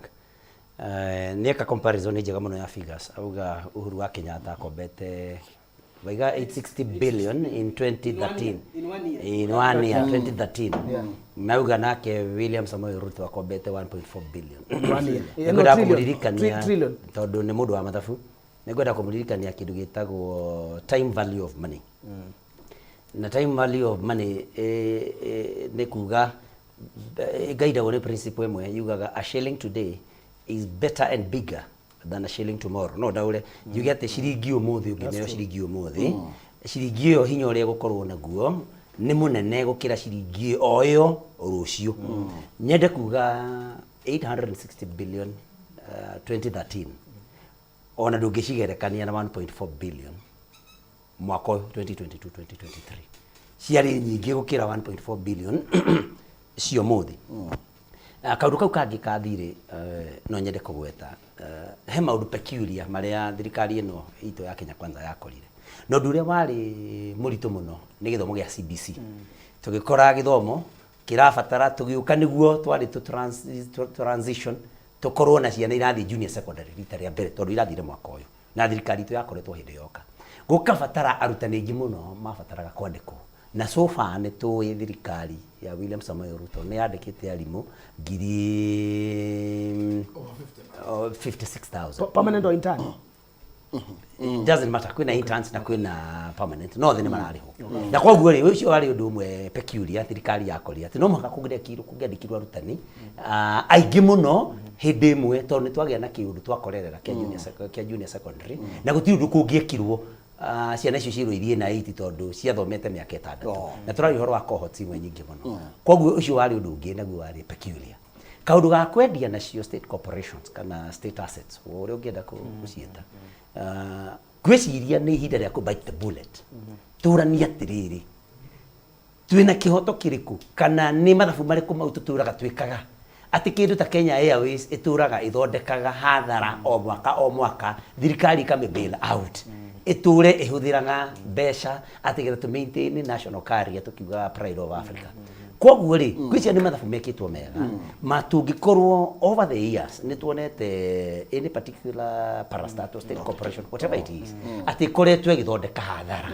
Nĩeka comparison njega mũno ya figures, auga Uhuru wa Kenyatta akombete waiga 860 billion in 2013, in one year 2013, nauga nake William Samoei Ruto akombete 1.4 billion. One year. Yeah, no, Nĩngwenda trillion. kũmũririkania Trillion. tondũ nĩ mũndũ wa mathabu, nĩngwenda kũmũririkania kĩndũ gĩtagwo time value of money. Na time value of money nĩ kuga ĩgaidagwo nĩ principle ĩmwe yugaga a shilling today is better and bigger than a shilling tomorrow. No ndaũre njuge atĩ ciringi ũmũthĩ ũngĩneo ciringi ũmũthĩ, ciringi ĩyo hinya ũrĩa ĩgũkorwo naguo nĩ mũnene gũkĩra ciringi o ĩyo rũciũ. Nyende kuga 860 billion 2013. Ona ndũngĩcigerekania na 1.4 billion mwaka ũyũ 2022 2023, ciarĩ nyingĩ gũkĩra 1.4 billion cia ũmũthĩ. Kaũndũ kau kangĩ ka thirĩ, no nyende kũgweta he maũndũ peculiar marĩa thirikari ĩno itũ ya Kenya Kwanza yakorire, na ũndũ ũrĩa warĩ mũritũ mũno nĩ gĩthomo gĩa CBC. Tũgĩkora gĩthomo kĩrabatara tũgĩũka nĩguo twarĩ transition tũkorwo na ciana irathiĩ junior secondary rita rĩa mbere, tondũ irathire mwaka ũyũ na thirikari itũ yakoretwo hĩndĩ yoka, gũkabatara arutani aingĩ mũno mabataraga kwandĩkwo. Na so far nĩ tũĩ thirikari ya William Samoei Ruto nĩ yandĩkĩte arimũ ngiri 56,000. Permanent or intern? It doesn't matter, kwĩna interns na kwĩna permanent, no othe nĩ mararĩhwo. Na koguo rĩ, ũcio warĩ ũndũ ũmwe peculiar thirikari yakorire, atĩ no mũhaka kũngĩandĩkirwo arutani aingĩ mũno hĩndĩ ĩmwe, tondũ nĩ twagĩa na kĩũndũ twakorerera kĩa junior secondary, na gũtirĩ ũndũ kũngĩekirwo ciana icio ciĩrwo ithiĩ na 8 tondũ ciathomete mĩaka 6, na tũraria ũhoro wa cohorts imwe nyingĩ mũno. Koguo ũcio warĩ ũndũ ũngĩ naguo warĩ peculiar. Kaũndũ ga kwendia nacio state corporations kana state assets, ũrĩa ũngĩenda gũciĩta, ngwĩciria nĩ ihinda rĩa kũ bite the bullet, tũranie atĩrĩrĩ, twĩna kĩhoto kĩrĩkũ kana nĩ mathabu marĩkũ mau tũtũraga twĩkaga atĩ kĩndũ ta Kenya Airways ĩtũraga ĩthondekaga hathara o mwaka o mwaka, thirikari ĩkamĩ bail out, ĩtũre ĩhũthĩraga mbeca atĩ getha tũ maintain national carrier, tũkiugaga pride of Africa. Koguo rĩ, ngwĩciria nĩ mathabu mekĩtwo mega ma tũngĩkorwo over the years nĩ tuonete any particular parastatal, state corporation, whatever it is, atĩ ĩkoretwo ĩgĩthondeka hathara,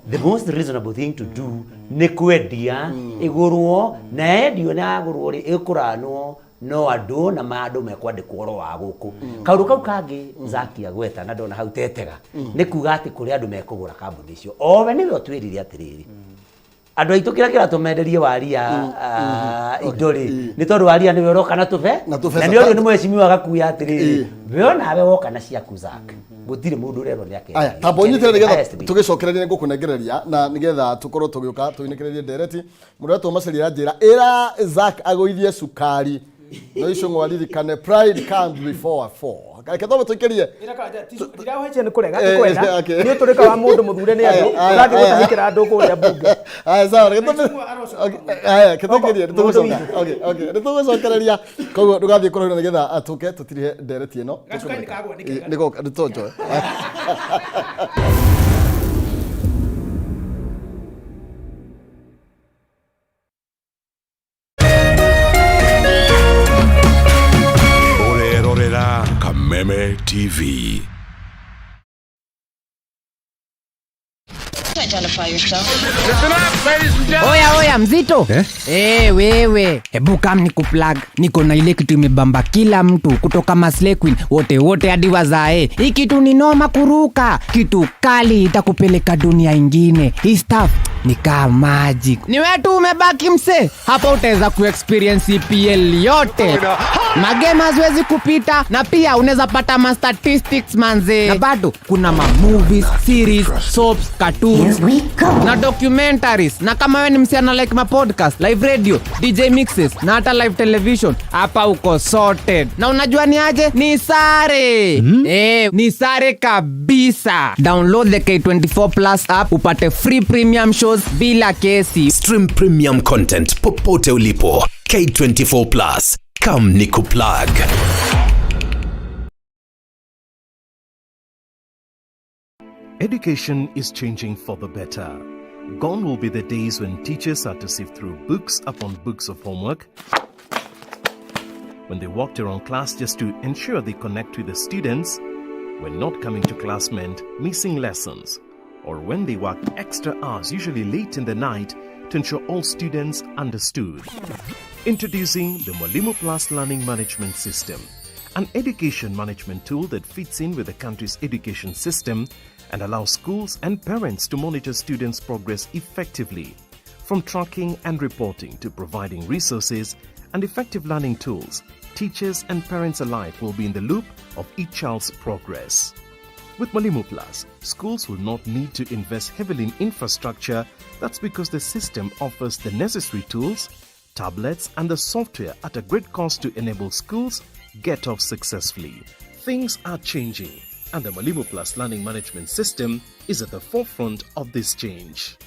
the most reasonable thing to do nĩ kwendia ĩgũrwo, na yendio na yagũrwo rĩ, ĩkũranwo no andũ na andũ mekwandĩkwo ũhoro wa gũkũ. Kaũndũ kau kangĩ Zaki agweta na ndona hau tetega nĩ kuga atĩ kũrĩ andũ mekũgũra kambuni icio, owe nĩwe ũtwĩrire atĩrĩrĩ, andũ aitũ kĩrĩa kĩratũmenderie waria indo rĩ, nĩ tondũ waria nĩwe ũroka na tũbe Na tũbeca. Na nĩ ũrĩ nĩ mheshimiwa agakuya atĩrĩrĩ, we onawe woka na ciaku Zak, gũtirĩ mũndũ ũrerwo nĩ Aya, tamba ũnyitĩre nĩgetha tũgĩcokererie, ngũkũnengereria na nĩgetha tũkorwo tũgĩũka tũinĩkĩrĩrie ndereti. Mũndũ wetwo Maceria anjĩra ĩra Zack agũithie cukari no icũng'wa ririkane pride comes before a fall. Reke twambe tũikĩrie. Ndirahĩtia nĩ kũrega nĩ kwenda nĩ ũtũrĩka wa mũndũ mũthure nĩ andũ ũrathiĩ gũtahĩkĩra andũ kũrĩa mbunge. Aya, sawa, reke twambe. Okay, aya, reke tũikĩrie, nĩ tũgũcoka. Okay, nĩ tũgũcokereria, koguo ndũgathiĩ kũraihu na nĩgetha tũke tũtirihe ndereti ĩno. Gacukari nĩ kagwa, nĩ kega. Nĩ goka, nĩ tũnjoe. Ũrerorera Kameme TV. Identify yourself. Oya oya, mzito eh? Wewe, hebu kam ni kuplug. Niko na ile kitu imebamba kila mtu kutoka maslay queen wote wote hadi wazae. Hii kitu ni noma kuruka, kitu kali itakupeleka dunia ingine. Hii stuff ni kaa magic. Ni wetu umebaki mse hapa, utaweza kuexperience EPL yote, magame haziwezi kupita, na pia unaweza pata ma statistics manze, na bado kuna ma movies, series, soaps, cartoons na documentaries. Na kama wewe ni msichana, like ma podcast, live radio, DJ mixes na hata live television, hapa uko sorted. Na unajua ni aje? Ni sare, ni sare kabisa. Download the K24 Plus app upate free premium shows bila kesi. Stream premium content popote ulipo. K24 Plus. Come nikuplug. Education is changing for the better. Gone will be the days when teachers had to sift through books upon books of homework, when they walked around class just to ensure they connect with the students, when not coming to class meant missing lessons, or when they worked extra hours, usually late in the night, to ensure all students understood. Introducing the Mwalimu Plus Learning Management System, an education management tool that fits in with the country's education system and allows schools and parents to monitor students' progress effectively. From tracking and reporting to providing resources and effective learning tools, teachers and parents alike will be in the loop of each child's progress. With Mwalimu Plus, schools will not need to invest heavily in infrastructure. That's because the system offers the necessary tools, tablets, and the software at a great cost to enable schools get off successfully. Things are changing. And the Mwalimu Plus Learning Management System is at the forefront of this change.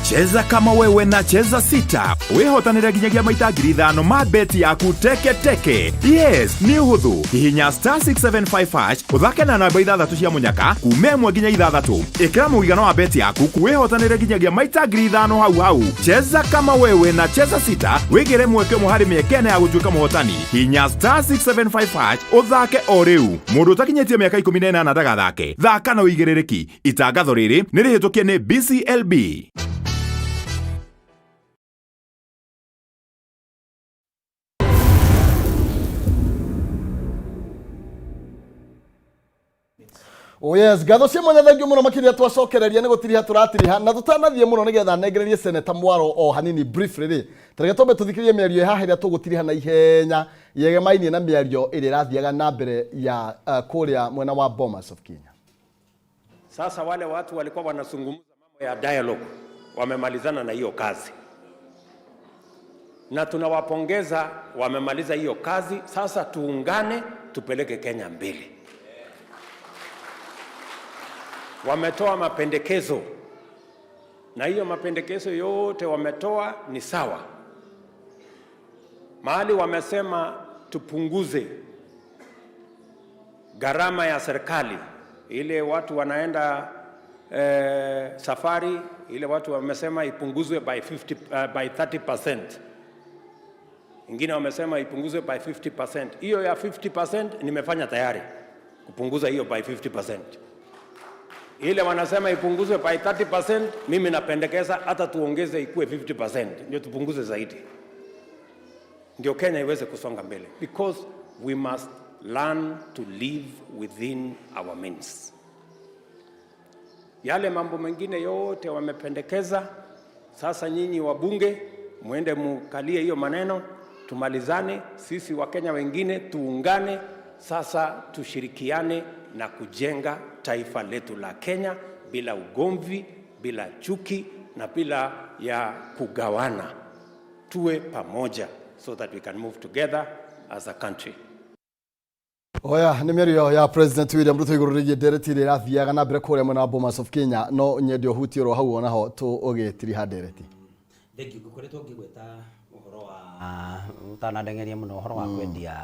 Cheza kama wewe na Cheza Sita wĩhotanĩre nginyagia maita 5,000 ma beti yaku teke teke. Yes, nĩ ũhũthũ. Hihinya star 675 hash ũthake na namba ithathatũ cia mũnyaka kuma ĩmwe nginya ithathatũ. Ĩkĩra mũigana wa beti yaku wĩhotanĩre nginyagia maita 5,000 hau hau. Cheza kama wewe na Cheza Sita wĩgĩre mweke ũmwe harĩ mĩeke ĩna ya gũtuĩka mũhotani. Hihinya star 675 hash ũthake o rĩu. Mũndũ ũtakinyĩtie mĩaka 18 ndagathake. Thaka na ũigĩrĩrĩki. Itangatho rĩrĩ nĩ rĩhĩtũkie nĩ BCLB. Oh yes, ngatho cia mwanya thengiũ mũno makĩria twacokereria nĩ gũtiriha tũratiriha na tũtanathiĩ mũno nĩgetha nengererie seneta Mwaro o hanini briefly rĩ, tareke twambe tũthikĩrĩrie mĩario ĩ haha ĩrĩa tũgũtiriha na ihenya yegemainie na mĩario ĩrĩa ĩrathiaga na mbere ya kũrĩa mwena wa Bomas of Kenya. Sasa wale watu walikuwa wanazungumza mambo ya dialogue, wamemalizana na hiyo kazi, na tunawapongeza, wamemaliza hiyo kazi. Sasa tuungane, tupeleke Kenya mbele. Wametoa mapendekezo, na hiyo mapendekezo yote wametoa ni sawa. Mahali wamesema tupunguze gharama ya serikali, ile watu wanaenda safari, ile watu wamesema ipunguzwe by 50, by 30%. Ingine wamesema ipunguzwe by 50%. Hiyo ya 50% nimefanya tayari kupunguza hiyo by 50%. Ile wanasema ipunguzwe by 30%, mimi napendekeza hata tuongeze ikuwe 50%, ndio tupunguze zaidi, ndio Kenya iweze kusonga mbele, because we must learn to live within our means. Yale mambo mengine yote wamependekeza, sasa nyinyi wabunge muende mukalie hiyo maneno, tumalizane. Sisi Wakenya wengine tuungane sasa, tushirikiane na kujenga taifa letu la Kenya bila ugomvi, bila chuki na bila ya kugawana. Tuwe pamoja so that we can move together as a country. Oya, nĩ mĩario ya President William Ruto igũrũ rĩgiĩ ndereti ĩrĩa ĩrathiaga na mbere kũrĩa mwena wa Bomas of Kenya. No nyende ũhutie oro hau onaho tũgĩtiriha ndereti. Thank you. Ngukoretwo ngĩgweta ũhoro wa ũtanandengeria mũno ũhoro wa kwendia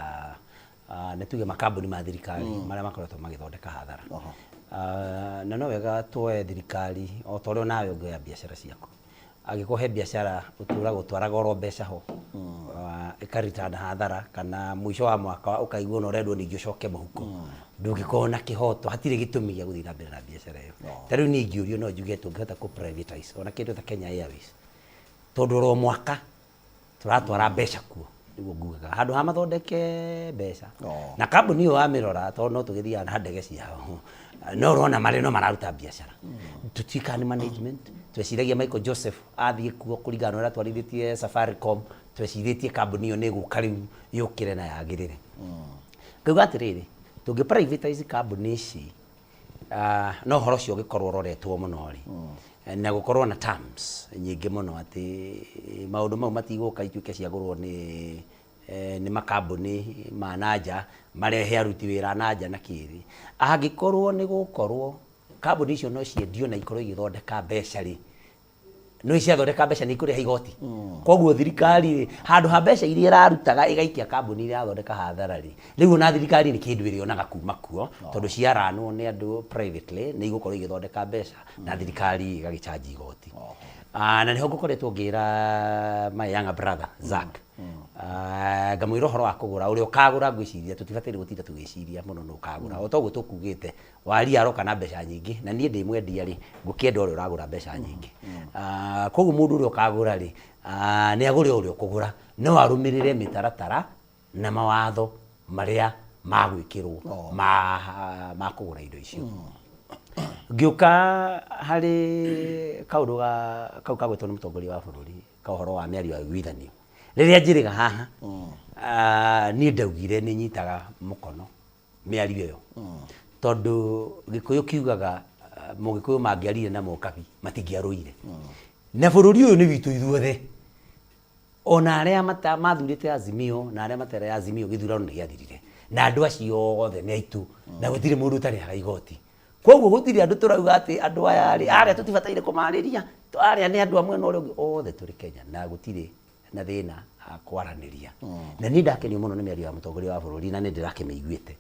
nĩ tuge makambuni ma thirikari marĩa makoretwo magĩthondeka hathara. Na no wega tuoe thirikari o ta ũrĩa nawe ũngĩoya biacara ciaku. Angĩkorwo he biacara ũtũraga ũtwaraga oro mbeca ho, ĩkaritana hathara kana mũico wa mwaka ũkaigua ona ũrendwo ningĩ ũcoke mũhuko, ndũngĩkorwo na kĩhoto, hatirĩ gĩtũmi gĩa gũthiĩ na mbere na biacara ĩyo. Ta rĩu niĩ ingĩũrio no njuge tũngĩhota kũ privatize ona kĩndũ ta Kenya Airways, tondũ oro mwaka tũratwara mbeca kuo, nĩguo ngugaga handũ ha mathondeke mbeca na kambuni ĩyo wamĩrora, tondũ no tũgĩthiaga na ndege ciao, no ũrona marĩ no mararuta biacara. Tũtuĩkaga nĩ management. Tweciragia Michael Joseph athiĩ kuo kũringana na ũrĩa atwarithĩtie Safaricom, twecirĩtie kambuni ĩyo nĩ ĩgũka rĩu yũkĩre na yagĩrĩre. Ngauga atĩrĩrĩ, tũngĩ privatize kambuni ici, no ũhoro ũcio ũgĩkorwo ũroretwo mũno rĩ, na gũkorwo na terms nyingĩ mũno atĩ maũndũ mau matigũka ituĩke ciagũrwo nĩ makambuni ma nanja marehe aruti wĩra nanja na kĩrĩ. Angĩkorwo nĩ gũkorwo kambuni icio no ciendio na ikorwo igĩthondeka mbeca rĩ, no ciathondeka mbeca nĩ ikũrĩha igoti. Koguo thirikari rĩ, handũ ha mbeca iria ĩrarutaga ĩgaikia kambuni iria ĩrathondeka hathara rĩ, rĩu ona thirikari nĩ kĩndũ ĩrĩonaga kuma kuo, tondũ ciaranwo nĩ andũ privately nĩ igũkorwo igĩthondeka mbeca na thirikari ĩgagĩcharge igoti. Na nĩho ngũkoretwo ngĩra my younger brother Zack, ngamwĩra ũhoro wa kũgũra, ũrĩa ũkagũra ngwĩciria tũtibataire gũtinda tũgĩciria mũno nũ ũkagũra. O toguo tũkugĩte waria aroka na mbeca nyingĩ, na niĩ ndĩ mwendia rĩ, ngũkĩenda ũrĩa ũragũra mbeca nyingĩ. Koguo mũndũ ũrĩa ũkagũra rĩ, nĩ agũre ũrĩa ũkũgũra, no arũmĩrĩre mĩtaratara na mawatho marĩa magwĩkĩrwo ma kũgũra indo icio. Ngĩũka harĩ kaũndũ kau kagwetwo nĩ mũtongoria wa bũrũri ka ũhoro wa mĩario ya ũiguithanio, rĩrĩa njĩrĩga haha, niĩ ndaugire nĩ nyitaga mũkono mĩario ĩyo, tondũ Gĩkũyũ kiugaga Mũgĩkũyũ mangĩarire na Mũkabi matingĩarũire. Na bũrũri ũyũ nĩ witũ ithuothe, ona arĩa mathurĩte Azimio na arĩa matarĩ Azimio, gĩthurano nĩ gĩathirire. Na andũ acio othe nĩ aitũ, na gũtirĩ mũndũ ũtarĩhaga igoti. Koguo gũtirĩ andũ tũrauga atĩ andũ aya rĩ, arĩa tũtibataire kũmarĩria, arĩa nĩ andũ a mwena ũrĩa ũngĩ, othe tũrĩ Kenya na gũtirĩ na thĩna wa kwaranĩria. Na niĩ ndakenio mũno nĩ mĩario ya mũtongoria wa bũrũri na nĩ ndĩrakĩmĩiguĩte.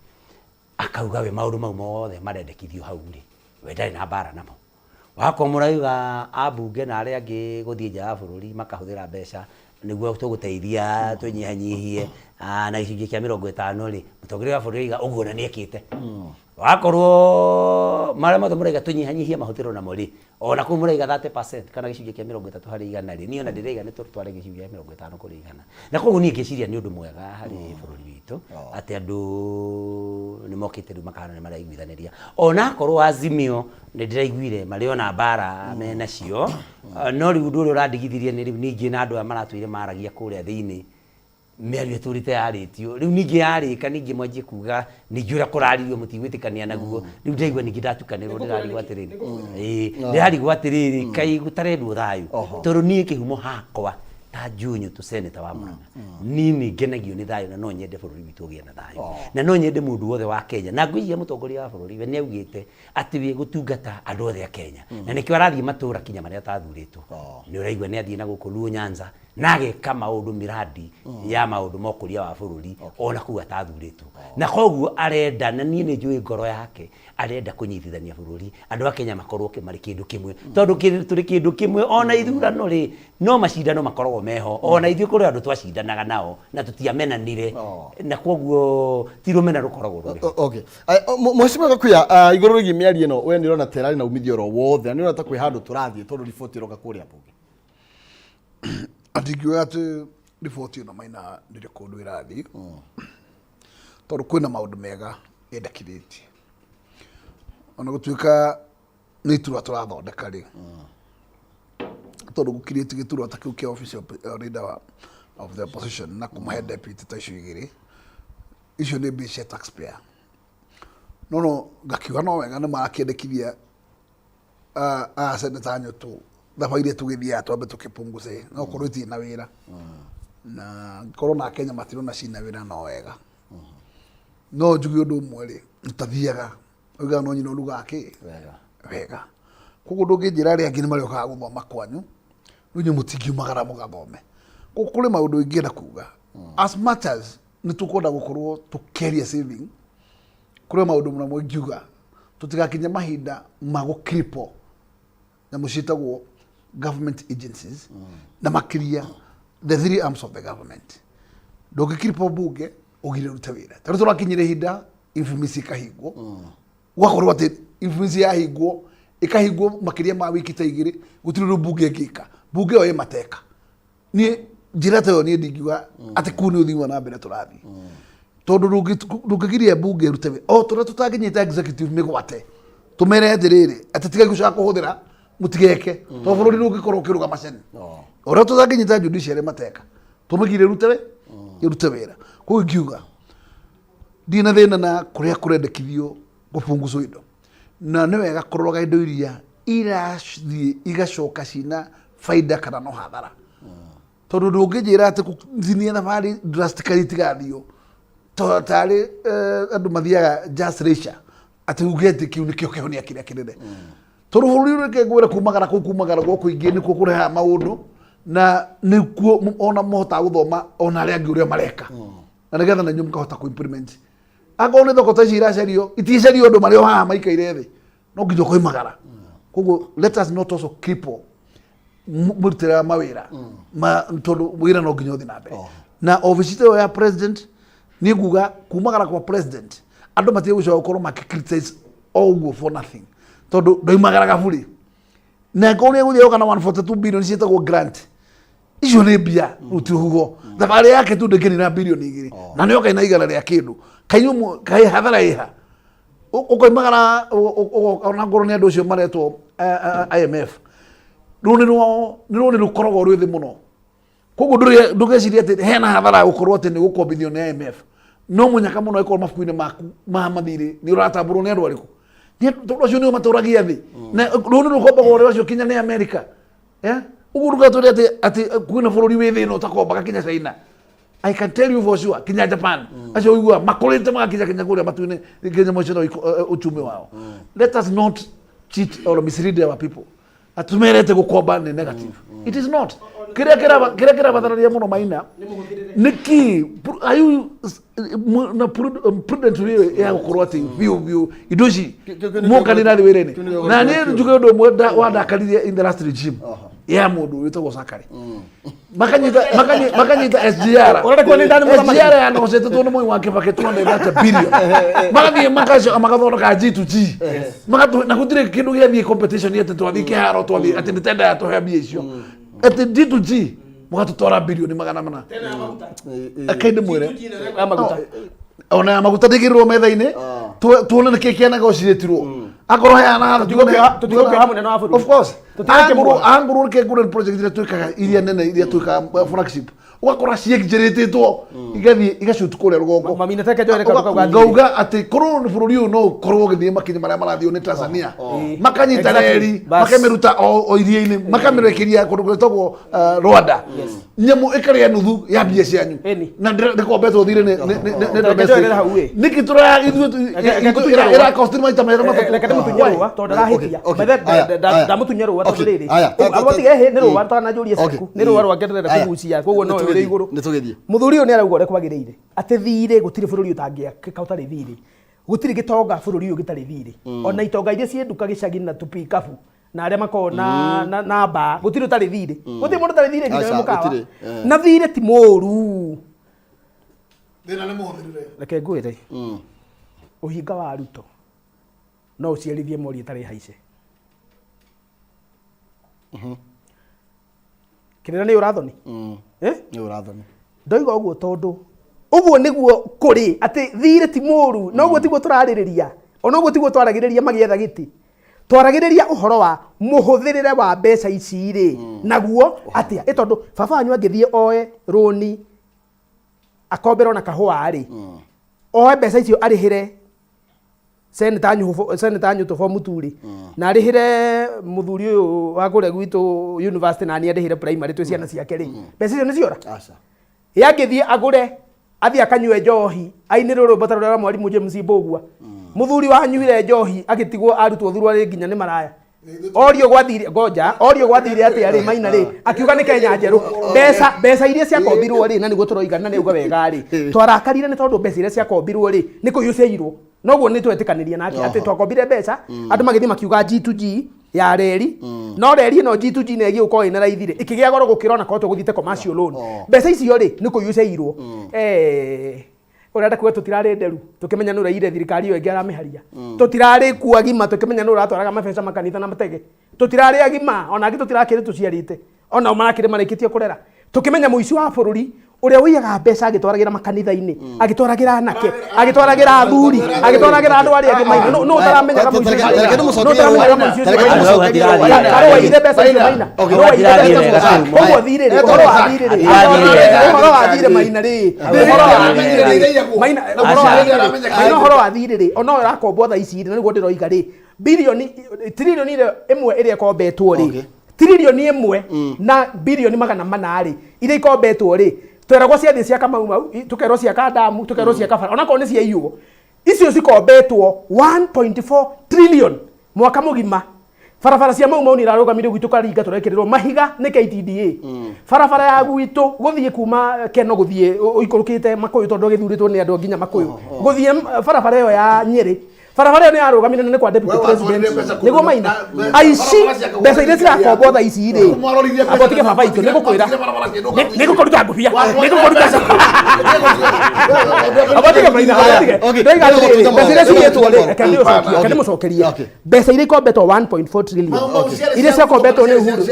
Akauga we maũndũ mau mothe marendekithio hau rĩ, we ndarĩ na mbara namo. Wakorwo mũrauga ambunge na arĩa angĩ gũthiĩ nja wa bũrũri makahũthĩra mbeca nĩguo tũgũteithia tũnyihanyihie na gĩcunjĩ kĩa 50 rĩ, mũtongoria wa bũrũri oiga ũguo ona nĩ ekĩte. Wakorwo marĩa mothe mũraiga tũnyihanyihie mahũthĩro namo rĩ, ona kũu mũraiga 30% kana gĩcunjĩ kĩa 30%, niĩ ona ndĩraiga nĩ tũtware gĩcunjĩ kĩa 50%. Na koguo niĩ ngĩciria nĩ ũndũ mwega harĩ bũrũri witũ atĩ andũ nĩ mokĩte rĩu makahana nĩ maraiguithanĩria. Ona akorwo Azimio nĩ ndĩraiguire marĩ ona mbara menacio, no rĩu ũndũ ũrĩa ũrandigithirie nĩ rĩu ningĩ na andũ aya maratũire maragia kũrĩa thĩinĩ mĩario ĩtũrĩte yarĩtio rĩu ningĩ yarĩka ningĩ mwanjie kuga ningĩ ũrĩa kũraririo mũtigwĩtĩkania naguo. Rĩu ndĩraigua ningĩ ndatukanĩrwo, ndĩrarigwo atĩrĩrĩ, ĩĩ ndĩrarigwo atĩrĩrĩ, kaĩ gũtarendwo thayũ? Tondũ niĩ kĩhumo hakwa ta Junyo tu senator wa Murang'a, niĩ nĩ ngenagio nĩ thayũ na no nyende bũrũri witũ ũgĩe na thayũ, na no nyende mũndũ wothe wa Kenya. Na ngwĩciria mũtongoria wa bũrũri we nĩ augĩte atĩ wĩ gũtungata andũ othe a Kenya, na nĩkĩo arathiĩ matũra kinya marĩa atathurĩtwo. Nĩ ũraigua nĩ athiĩ na gũkũ Luo Nyanza na ageka maũndũ miradi ya maũndũ ma ũkũria wa bũrũri ona kũu atathurĩtwo. Na koguo arenda, na niĩ nĩ njũĩ ngoro yake, arenda kũnyitithania bũrũri, andũ a Kenya makorwo marĩ kĩndũ kĩmwe, tondũ tũrĩ kĩndũ kĩmwe. Ona ithurano rĩ, no macindano makoragwo meho, ona ithuĩ kũrĩ andũ twacindanaga nao na tũtiamenanire, na koguo ti rũmena rũkoragwo rũrĩ ho. Okay. Mheshimiwa Gakuya, igũrũ rĩgiĩ mĩario ĩno, we nĩ ũrona ta ĩrarĩ na umithio oro wothe, na nĩ ũrona ta kwĩ handũ tũrathiĩ tondũ riboti ĩroka kũrĩa mbunge? Ndingiuga atĩ riboti ĩno maina ndĩrĩ kũndũ ĩrathiĩ, tondũ kwĩna maũndũ mega yendekithĩtie. Ona gũtuĩka nĩ iturwa tũrathondeka rĩ, tondũ gũkirĩte gĩturwa ta kĩu kĩa office of leader of the opposition na kũmahe deputy ta icio igĩrĩ, icio nĩ mbia cia taxpayer. No no ngakiuga no wega nĩ marakĩendekithia a seneta Nyũtũ thabarĩ iria tũgĩthiaga twambe tũkĩpunguze, no korwo itirĩ na wĩra, na korwo na Kenya matirona cina wĩra no wega. No njuge ũndũ ũmwe rĩ, ũtathiaga ugaga no nyina ũrugaga kĩ wega, koguo ndũngĩnjĩra arĩa angĩ nĩ marĩũkaga gũthoma kwanyu, rĩu inyuĩ mũtingiumagara mũgathome. Koguo kũrĩ maũndũ ingĩenda kuga, as much as nĩ tũkwenda gũkorwo tũkĩaria saving, kũrĩ maũndũ mamwe ingiuga tũtigakinye mahinda ma gũkiripo nyamũ ciĩtagwo government agencies, na makĩria the three arms of the government. Ndũngĩkiripo mbunge ũgire rute wĩra, tondũ tũrakinyire ihinda influence ikahingwo, gwakorwo atĩ influence yahingwo ĩkahingwo makĩria ma wiki ta igĩrĩ, gũtirĩ ũndũ mbunge ĩngĩka, mbunge ĩyo ĩ mateka. Niĩ njĩra ta ĩyo niĩ ndingiuga atĩ kũu nĩ ũthii wa na mbere tũrathiĩ, tondũ ndũngĩgiria mbunge ĩrute wĩra o tũrĩa tũtangĩnyita executive mĩgwate, tũmere atĩrĩrĩ atĩ tigai gũcoka kũhũthĩra, mũtigeke, tondũ bũrũri ndũngĩkorwo ũkĩrũgama cene. Ũrĩa tũtangĩnyita judiciary mateka, tũmĩgirie ĩrute ĩrute wĩra. Koguo ingiuga ndirĩ na thĩna na kũrĩa kũrendekithio gũbunguzwo indo, na nĩ wega kũroraga indo iria irathiĩ igacoka cina baida kana no hathara, tondũ ndũngĩnjĩra atĩ gũtinia thabarĩ drastically itigathiio tarĩ andũ mathiaga just leisure, atĩ uge atĩ kĩu nĩkĩo kĩhonia kĩrĩa kĩnene, tondũ bũrũri ũrĩa reke ngwĩre kumagara kũu, kumagara gwa kũingĩ nĩkuo kũrehaga maũndũ, na nĩkuo ona mũhotaga gũthoma ona arĩa angĩ ũrĩa mareka, na nĩgetha na inyuĩ mũkahota kũ implement. Akorwo nĩ thoko ta ici iracario, iticario andũ marĩ o haha maikaire thĩ, no nginya ũkoimagara. Koguo let us not also cripple mũrutĩre wa mawĩra ma, tondũ wĩra no nginya ũthiĩ na mbere. Na obici ta ĩyo ya president, niĩ nguga kumagara kwa president andũ matige gũcoka gũkorwo makĩ criticize o ũguo for nothing, tondũ ndoimagaraga burĩ. Na angĩkorwo nĩ egũthiĩ oka na 142 billion ciĩtagwo grant, icio nĩ mbia rĩu ti rũhuho. Thabarĩ yake tu ndĩngĩnina 2 bilioni, na nĩ oka ina igana rĩa kĩndũ. Kaĩ kaĩ hathara ĩha ũkoimagara ona ngorwo nĩ andũ acio maretwo IMF, rũni rwao nĩ rũni rũkoragwo rwĩ thĩ mũno. Koguo ndũgecirie atĩ hena hathara ya gũkorwo atĩ nĩ gũkombithio nĩ IMF. No mũnyaka mũno ĩkorwo mabuku-inĩ maku ma mathirĩ nĩ ũratambũrwo nĩ andũ arĩkũ. Tondũ acio nĩo matũragia thĩ, na rũni rũkombagwo rĩ acio kinya nĩ Amerika. Ũguo ndũgatwĩre atĩ kwĩna bũrũri wĩ thĩna ũtakombaga kinya China. I can tell you for sure kinya Japan acio ũiguaga makũrĩte magakinya kinya kũrĩa matu-inĩ nginya mũico na uchumi wao. Let us not cheat or mislead our people atumerete gũkomba nĩ negative. It is not. Kĩrĩa kĩrĩa kĩrabatarania mũno Maina nĩ kĩ are you na prudent way ya gũkorwo atĩ biũ biũ indo ici mwoka nĩ irathi wĩra-inĩ. Na niĩ njuge ũndũ ũmwe wandakaririe in the last regime ya mũndũ wĩtagwo Sakari, makanyita makanyita SGR. Ũrenda kuona nĩ ndani mũthamaki? SGR ya nocetetwo nĩ Mwai wa Kibaki 230 billion, magathiĩ makaco magathondeka G2G magatũ na gũtirĩ kĩndũ gĩathiĩ competition atĩ twathiĩ kĩharo, twathiĩ atĩ nĩ tenda ya tũhe mbia icio atĩ G2G mũgatũtwara bilioni 400. Reke ndĩmwĩre. Ya maguta. Ona ya maguta ndĩgĩrĩrwo metha-inĩ, tuone nĩkĩ kĩanegotiatirwo akorwo heana handũ. Tũtigũkĩoha mũnene wa bũrũri. Of course. Tũtigũkĩmuoha. Angũrwo reke ngũrwe project iria twĩkaga, iria nene iria twĩkaga, flagship, ũgakora ciexaggeratĩtwo igathiĩ igacoot kũrĩa rũgongo. Mami, nataka njoere kaũndũ kau gathiĩ. Ngauga atĩ korwo nĩ bũrũri ũyũ no ũkorwo ũgĩthiĩ makinya marĩa marathiĩ nĩ Tanzania, makanyita reri, Bas. makamĩruta o iria-inĩ, makamĩrekeria kũndũ gwĩtagwo Rwanda, nyamũ ĩkarĩa nuthu ya mbia cianyu. Na ndĩkombetwo thirĩ nĩ Reke domestic. njoere hau, ĩ. Nĩkĩ tũraya ithuĩ Reke ngũtunye rũa. ĩrakosti maita merĩ matatũ? Reke ndĩmũtunye rũa tondũ ndarahĩtia. Aya, aya. Ndamũtunya rũa tondũ rĩrĩ Aya, tige hĩ nĩ rũa twananjũria ciaku, nĩ rũa rwake ndĩrenda Aya. kũgucia, koguo no ũrĩ igũrũ. Nĩ tũgĩthiĩ. Mũthuri ũyũ nĩ arauga ũrĩa kwagĩrĩire atĩ thirĩ gũtirĩ bũrũri ũtangĩakĩka ũtarĩ thirĩ, gũtirĩ gĩtonga bũrũri ũyũ gĩtarĩ thirĩ, ona itonga iria ciĩ nduka gĩcagi na tũpikabu na arĩa makoragwo na mbaa, gũtirĩ ũtarĩ thirĩ, gũtirĩ mũndũ ũtarĩ thirĩ nginya Aca, wĩ mũkawa. gũtirĩ, eh. Na thirĩ ti mũũru. Thĩna nĩ mũhũthĩrĩre. Reke ngwĩre, ũhinga wa Ruto no ũciarithie mori ĩtarĩ haice. Kĩrĩra nĩ ũrathoni. Eh? Nĩ ũrathoni. Ndoiga ũguo tondũ ũguo nĩguo kũrĩ atĩ thirĩ ti mũũru, na ũguo tiguo tũrarĩrĩria, ona ũguo tiguo twaragĩrĩria magĩetha gĩtĩ, twaragĩrĩria ũhoro wa mũhũthĩrĩre wa mbeca ici rĩ, naguo atĩa ĩ tondũ baba wanyu angĩthiĩ oe rũni akomberwo na kahũa rĩ, oe mbeca icio arĩhĩre seneta Nyũhũ, seneta Nyũtũ form 2 rĩ, na arĩhĩre mũthuri ũyũ wa kũrĩa gwitũ university, na niĩ andĩhĩre primary twĩ ciana ciake rĩ, mbeca icio nĩ ciora. Aca. Yangĩthiĩ agũre, athiĩ akanyue njohi, ainĩrwo rwĩmbo ta rũrĩa rwa mwarimũ James Mbũgua, mũthuri wanyuire njohi agĩtigwo arutwo thuruarĩ nginya nĩ maraya, orio gwathire, ngoja, orio gwathire atĩa rĩ, Maina rĩ, akiuga nĩ Kenya njerũ. Mbeca iria ciakombirwo rĩ, na nĩguo tũroiga na nĩauga wega rĩ, twarakarire nĩ tondũ mbeca iria ciakombirwo rĩ nĩ kũiywo ciairwo, noguo nĩ twetĩkanĩria nake atĩ twakombire mbeca, andũ magĩthiĩ makiuga G2G ya reri, no reri ĩno G2G nĩ ĩgiĩ gũkorwo ĩna raithi rĩ, ĩkĩgĩa goro gũkĩra ona korwo tũgũthiĩte commercial loan. Mbeca icio rĩ nĩ kũiywo ciairwo. Ũrenda kuga tũtirarĩ nderu tũkĩmenya nĩ ũraire thirikari ĩyo ĩngĩ aramĩharia, tũtirarĩ kuo agima tũkĩmenya nĩ ũratwaraga mabeca makanitha na matege, tũtirarĩ agima ona angĩ tũtirakĩrĩ tũciarĩte ona marakĩrĩ marĩkĩtie kũrera tũkĩmenya mũici wa bũrũri ũrĩa ũiyaga mbeca agĩtwaragĩra makanitha-inĩ, agĩtwaragĩra anake, agĩtwaragĩra athuri, agĩtwaragĩra andũ arĩa angĩ. Maina, nũ ũtaramenyaga mũici ũcio? Nũ ũtaramenyaga mũici ũcio? Maina karũaire mbeca icio, Maina rũaire mbeca icio. Koguo thirĩ rĩ, ũhoro wa thirĩ rĩ, ũhoro wa thirĩ, Maina rĩ, ũhoro wa thirĩ rĩ, Maina, ũhoro wa thirĩ rĩ, Maina, ũhoro wa thirĩ rĩ, ona ũrakombwo thaa ici rĩ, na nĩguo ndĩroiga rĩ, bilioni trilioni 1 ĩrĩa ĩkombetwo rĩ, 1 trillion na bilioni 400 rĩ, iria ikombetwo rĩ, tweragwo ciathiĩ ciaka Mau Mau, tũkerwo ciaka ndamu, tũkerwo ciaka bara, onakorwo nĩ ciaiywo icio cikombetwo 1.4 trillion mwaka mũgima. Barabara cia Mau Mau nĩ irarũgamire gwitũ Karinga, tũrekĩrĩrwo mahiga nĩ KTDA. Barabara ya gwitũ gũthiĩ kuma Keno gũthiĩ ũikũrũkĩte Makũyũ, tondũ gĩthurĩtwo nĩ andũ nginya Makũyũ gũthiĩ barabara ĩyo ya Nyĩrĩ, barabara ĩyo nĩ yarũgamire na nĩ kwa deputy We watwarire president. mbeca kũndũ Nĩguo Maina, aici barabara mbeca iria cirakombwo thaa ici rĩ, Mwarorithie amba ũtige baba itũ, nĩngũkwĩra. Barabara cia ndũka. Nĩngũkũruta ngũbia, nĩngũkũruta. Amba ũtige Maina, amba ũtige. Ndĩroiga atĩrĩrĩ, mbeca iria cigĩtwo rĩ, reke ndĩũcokie, reke ndĩmũcokerie. Mbeca iria ikombetwo 1.4 trillion iria ciakombetwo nĩ Uhuru,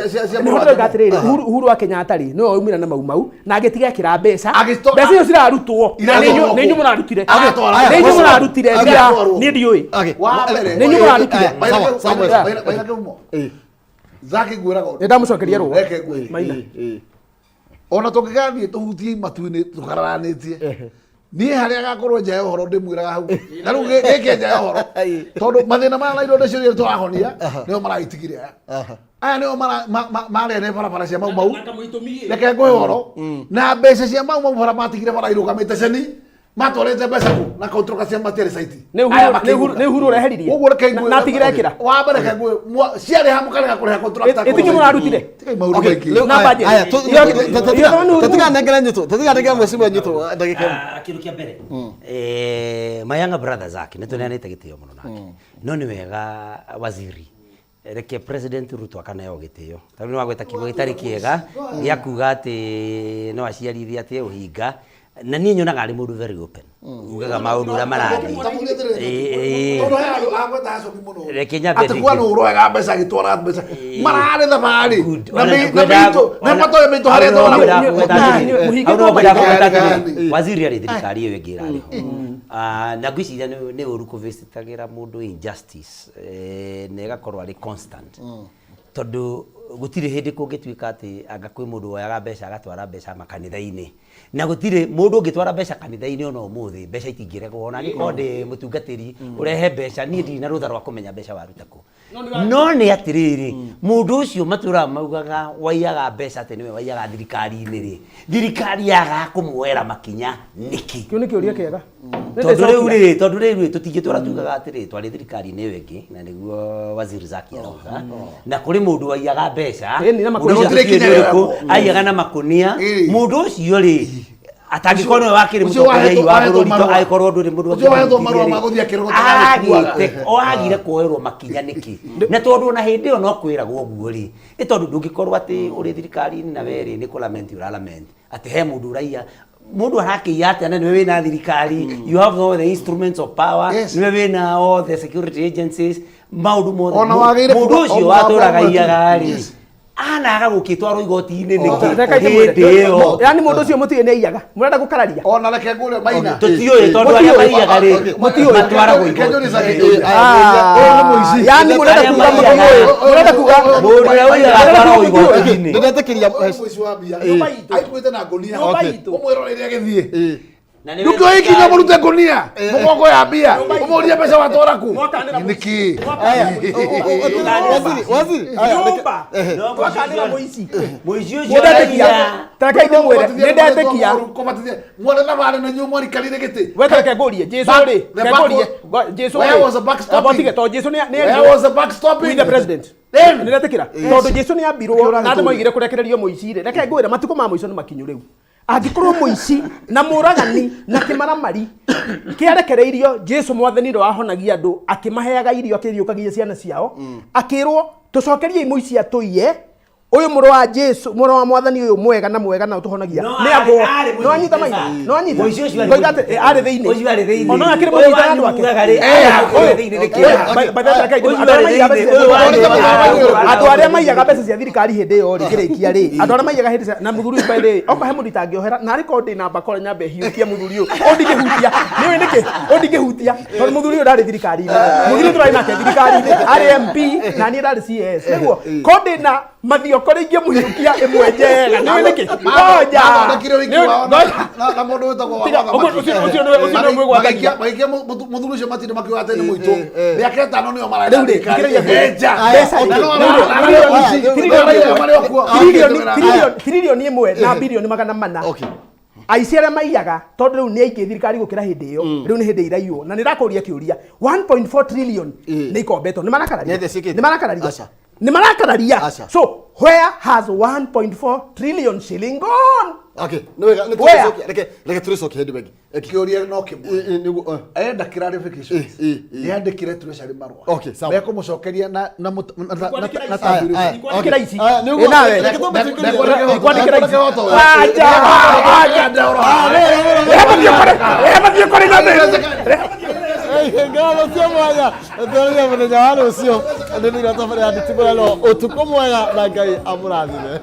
nĩho ndĩroiga atĩrĩrĩ, Uhuru wa Kenyatta rĩ, nĩwe waumire na Mau Mau na agĩtiga ekĩra mbeca. Mbeca icio cirarutwo na nĩ inyuĩ mũrarutire, nĩ inyuĩ mũrarutire, niĩ ndiũĩ, nĩ inyuĩ mũrarutire. Zaki ngwĩraga ũndũ. Nĩ ndamũcokeria rũa. Reke ngwĩre. Maina. Ona tũngĩgathiĩ tũhutie matu-inĩ tũkararanĩtie, niĩ harĩa agakorwo nja ya ũhoro ndĩmwĩraga hau na rĩu gĩkĩ nja ya ũhoro, tondũ mathĩna maya na ironda ciothe tũrahonia nĩo maragĩtigire aya. Aya nĩo marene barabara cia Mau Mau. Reke ngũhe ũhoro na mbeca cia Mau Mau, bara matigire bara irũgamĩte ceni, matwarĩte mbeca kũ na contractor cia matiarĩ site. Nĩ Uhuru- Aya nĩ makĩigũka. Uhuru- nĩ Uhuru ũreheririe? Ũguo reke Na- ngwĩre- na atigire ekĩra? Wa mbere reke ngwĩre, ciarĩha mũkarega kũrĩha contractor. Ĩtingi mũrarutire? Tigai maũndũ Okay, maingĩ. rĩu Na aya, budget. aya, Iyo- iyo- tũtiganengere nyitũ, tũtiganengere mweciria nyitũ ndagĩka ĩmwe. Ah, kĩndũ kĩa mbere, my younger brother Zack nĩ tũneanĩte gĩtĩo mũno nake, no nĩ wega waziri reke President Ruto akaneo gĩtĩo, tondũ nĩ wagweta kiugo gĩtarĩ kĩega gĩa kuga atĩ no aciarithie atĩ ũhinga, na niĩ nyonaga arĩ mũndũ very open, ugaga maũndũ ũrĩa marathiĩ. Ĩĩ, ĩĩ. Tondũ he andũ agweta acoki mũno. Reke nyambe Atĩ kwa ndĩkie. nũ ũroyaga mbeca agĩtwara mbeca mararĩ thabarĩ. Good. Na Ona na ngwendaga- mĩitũ na matoe mĩitũ harĩa Hau no twaragwo. ngwendaga kũgweta atĩrĩrĩ. Mũhinga Hau no ngwendaga kũgweta Gani. atĩrĩrĩ. Waziri arĩ thirikari ĩyo ĩngĩ ĩrarĩ ho. Ah, na ngwĩciria nĩ ũru kũvĩcitagĩra mũndũ injustice, na ĩgakorwo arĩ constant, tondũ gũtirĩ hĩndĩ kũngĩtuĩka atĩ anga kwĩ mũndũ woyaga mbeca agatwara mbeca makanitha-inĩ, na gũtirĩ mũndũ ũngĩtwara mbeca kanitha-inĩ ona ũmũthĩ mbeca itingĩregwo, ona angĩkorwo ndĩ mũtungatĩri ũrehe mbeca, niĩ ndirĩ na rũtha rwa kũmenya mbeca waruta kũ. No nĩ atĩrĩrĩ, mũndũ ũcio matũraga maugaga waiyaga mbeca atĩ nĩwe waiyaga thirikari-inĩ rĩ, thirikari yagaga kũmuoera makinya nĩkĩ? Kĩu nĩ kĩũria kĩega. Tondũ rĩu rĩ tũtingĩtwara tugaga atĩrĩ twarĩ thirikari-inĩ ĩyo ĩngĩ, na nĩguo waziri Zaki arauga, na kũrĩ mũndũ waiyaga mbeca. Ĩni, na Mũndũ makũnia. ũcio Gũtirĩ tũtiũĩ kinya nĩ ũrĩkũ, rĩoyagwo. aiyaga na makũnia. Mũndũ ũcio rĩ, atangĩkorwo nĩwe wakĩrĩ Ũcio mũtongoria wa wahetwo bũrũri, to marũa. angĩkorwo ndũrĩ mũndũ Ũcio wahetwo marũa ma gũthiĩ akĩrogotaga agĩkuaga. Agĩte agire kuoerwo makinya nĩkĩ? Na tondũ ona hĩndĩ ĩyo no kwĩragwo ũguo rĩ, nĩ tondũ ndũngĩkorwo atĩ ũrĩ thirikari-inĩ na we rĩ nĩ kũlament ũralament atĩ he mũndũ ũraiya. Mũndũ arakĩiya atĩa na nĩwe wĩna thirikari? You have all the instruments of power. Nĩwe wĩna all the security agencies, maũndũ mothe. Ona wagĩrĩire Mũndũ ũcio o watũraga iyaga rĩ, anaga gũkĩtwarwo igoti-inĩ nĩkĩ Reke ndĩmwĩre. hĩndĩ ĩyo? Yaani mũndũ ũcio mũtiũĩ nĩ aiyaga, mũrenda gũkararia? Ona reke ngũre maina. Tũtiũĩ, tondũ arĩa maiyaga rĩ Mũtiũĩ. matwaragwo igoti. Ũyũ nĩ mũici. Yaani mũrenda kuga mũtiũĩ, mũrenda kuga Mũndũ ũrĩa ũiyaga atwaragwo igoti-inĩ. Ndĩretĩkĩria. Ũyũ nĩ mũici wa mbia. Nyũmba itũ. Aikuĩte na ngũnia. Nyũmba itũ. Ũmwĩrorere agĩthiĩ. Na nĩwe Ndũkĩoe ikinya mũrute ngũnia mũgongo ya mbia, ũmũrie mbeca watwara kũ? Mwakanĩra. Nĩkĩ? Aya, waziri, waziri, aya, Nyũmba. No, Twakanĩra mũici. Mũici ũcio Mũndetĩkia. araiya. Tareke ndĩmwĩre, nĩ ndetĩkia. Mwene thabarĩ na inyuĩ mwarikarire gĩtĩ. We tareke ngũrie Jesu rĩ, The reke back ngũrie Jesu Where rĩ. was the backstopping? Amba ũtige, tondũ Jesu nĩ Where was the backstopping? With the president. Then. Nĩ ndetĩkĩra, tondũ Jesu nĩ ambirwo Kĩũraga na andũ tũũri. moigire kũrekererio mũici rĩ, reke ngwĩre, matukũ ma mũico nĩ makinyu rĩu. Angĩkorwo mũici na mũragani na kĩmaramari kĩarekereirio, Jesu mwathani ũrĩa wahonagia andũ, akĩmaheaga irio, akĩriũkagia ciana ciao, akĩrwo tũcokeriei mũici atũiye, ũyũ mũrũ wa Jesu, mũrũ wa mwathani ũyũ mwega na mwega na ũtũhonagia No, nĩ ambwo. arĩ Nĩ wanyita mũnyite maitho Zaki. nĩ wanyita. Mũici ũcio arĩ Ngoiga atĩ, mũnyite. arĩ thĩinĩ. Ũcio arĩ thĩinĩ. Ona akĩrĩ Ũyũ mũnyite andũ ake. wanyu rĩ, arĩ thĩinĩ nĩkĩ? By the way, reke Ũcio andũ arĩa arĩ maiyaga thĩinĩ, mbeca ũyũ wanyu. andũ arĩa maiyaga mbeca cia thirikari hĩndĩ ĩyo rĩ, ngĩrĩkia rĩ, andũ arĩa maiyaga hĩndĩ na mũthuri ũyũ, by the way, okorwo he mũndũ itangĩohera na arĩ korwo ndĩ na mbakora nyambe hiũkie mũthuri ũyũ, ũyũ ndingĩhutia. Nĩũĩ nĩkĩ ũyũ ndingĩhutia? Tondũ mũthuri ũyũ ndarĩ thirikari-inĩ. Mũthuri ũyũ tũrarĩ nake thirikari-inĩ arĩ MP na niĩ ndarĩ CS, nĩguo ko ndĩ na mathioko rĩ ingĩmũhiũkia ĩmwe njega. Nĩũĩ nĩkĩ? Ngoja. Mathondekire wiki Nĩũĩ- wao ngoja. na mũndũ wĩtagwo wa Tiga, Wathamaki. ũcio ũcio nĩwe mwĩgwatagia. Magĩikia mũthuri ũcio matinda makiuga atĩ nĩ mũitũ. Mĩaka 5 nĩyo marenda Rĩu rĩ, thirikari. thikĩrĩria ngwĩre. Enja. Mbeca rĩ, Na no rĩu rĩ, maraiya marĩ o kuo. 1.1 trillion na 400 billion. Aici arĩa maiyaga, tondũ rĩu nĩ aingĩ thirikari gũkĩra hĩndĩ ĩyo, rĩu nĩ hĩndĩ iraiywo na nĩ ndakũria kĩũria, 1.4 trillion nĩ ikombetwo, nĩ marakararia? Nĩ ciĩkĩte? Nĩ marakararia? Aca. Nĩ marakararia? Aca. So where has 1.4 trillion shilling gone? Okay, nĩ wega, nĩ Where? tũrĩcokia. Reke tũrĩcokia hĩndĩ ĩngĩ. Kĩũria no kĩmwe. Nĩguo. Arenda clarification. Nĩandĩkire treasury marũa. Okay, sawa. Mekũmũcokeria na na mũt- na- na- na- na Aya, aya, Kwandĩkĩra ici. Aya, nĩguo. Ĩ nawe. Reke twambe tũingĩrie. Kwandĩkĩra ici. Aja, Aja, aja. Rehe mathiĩ kũrĩ, rehe mathiĩ kũrĩ nyambe. Ngatho cia mwanya, tũrĩa mũthenya wa rũciũ nĩ thĩinĩ wa tabarĩra ya nditimũrano. Ũtukũ mwega na Ngai amũrathime.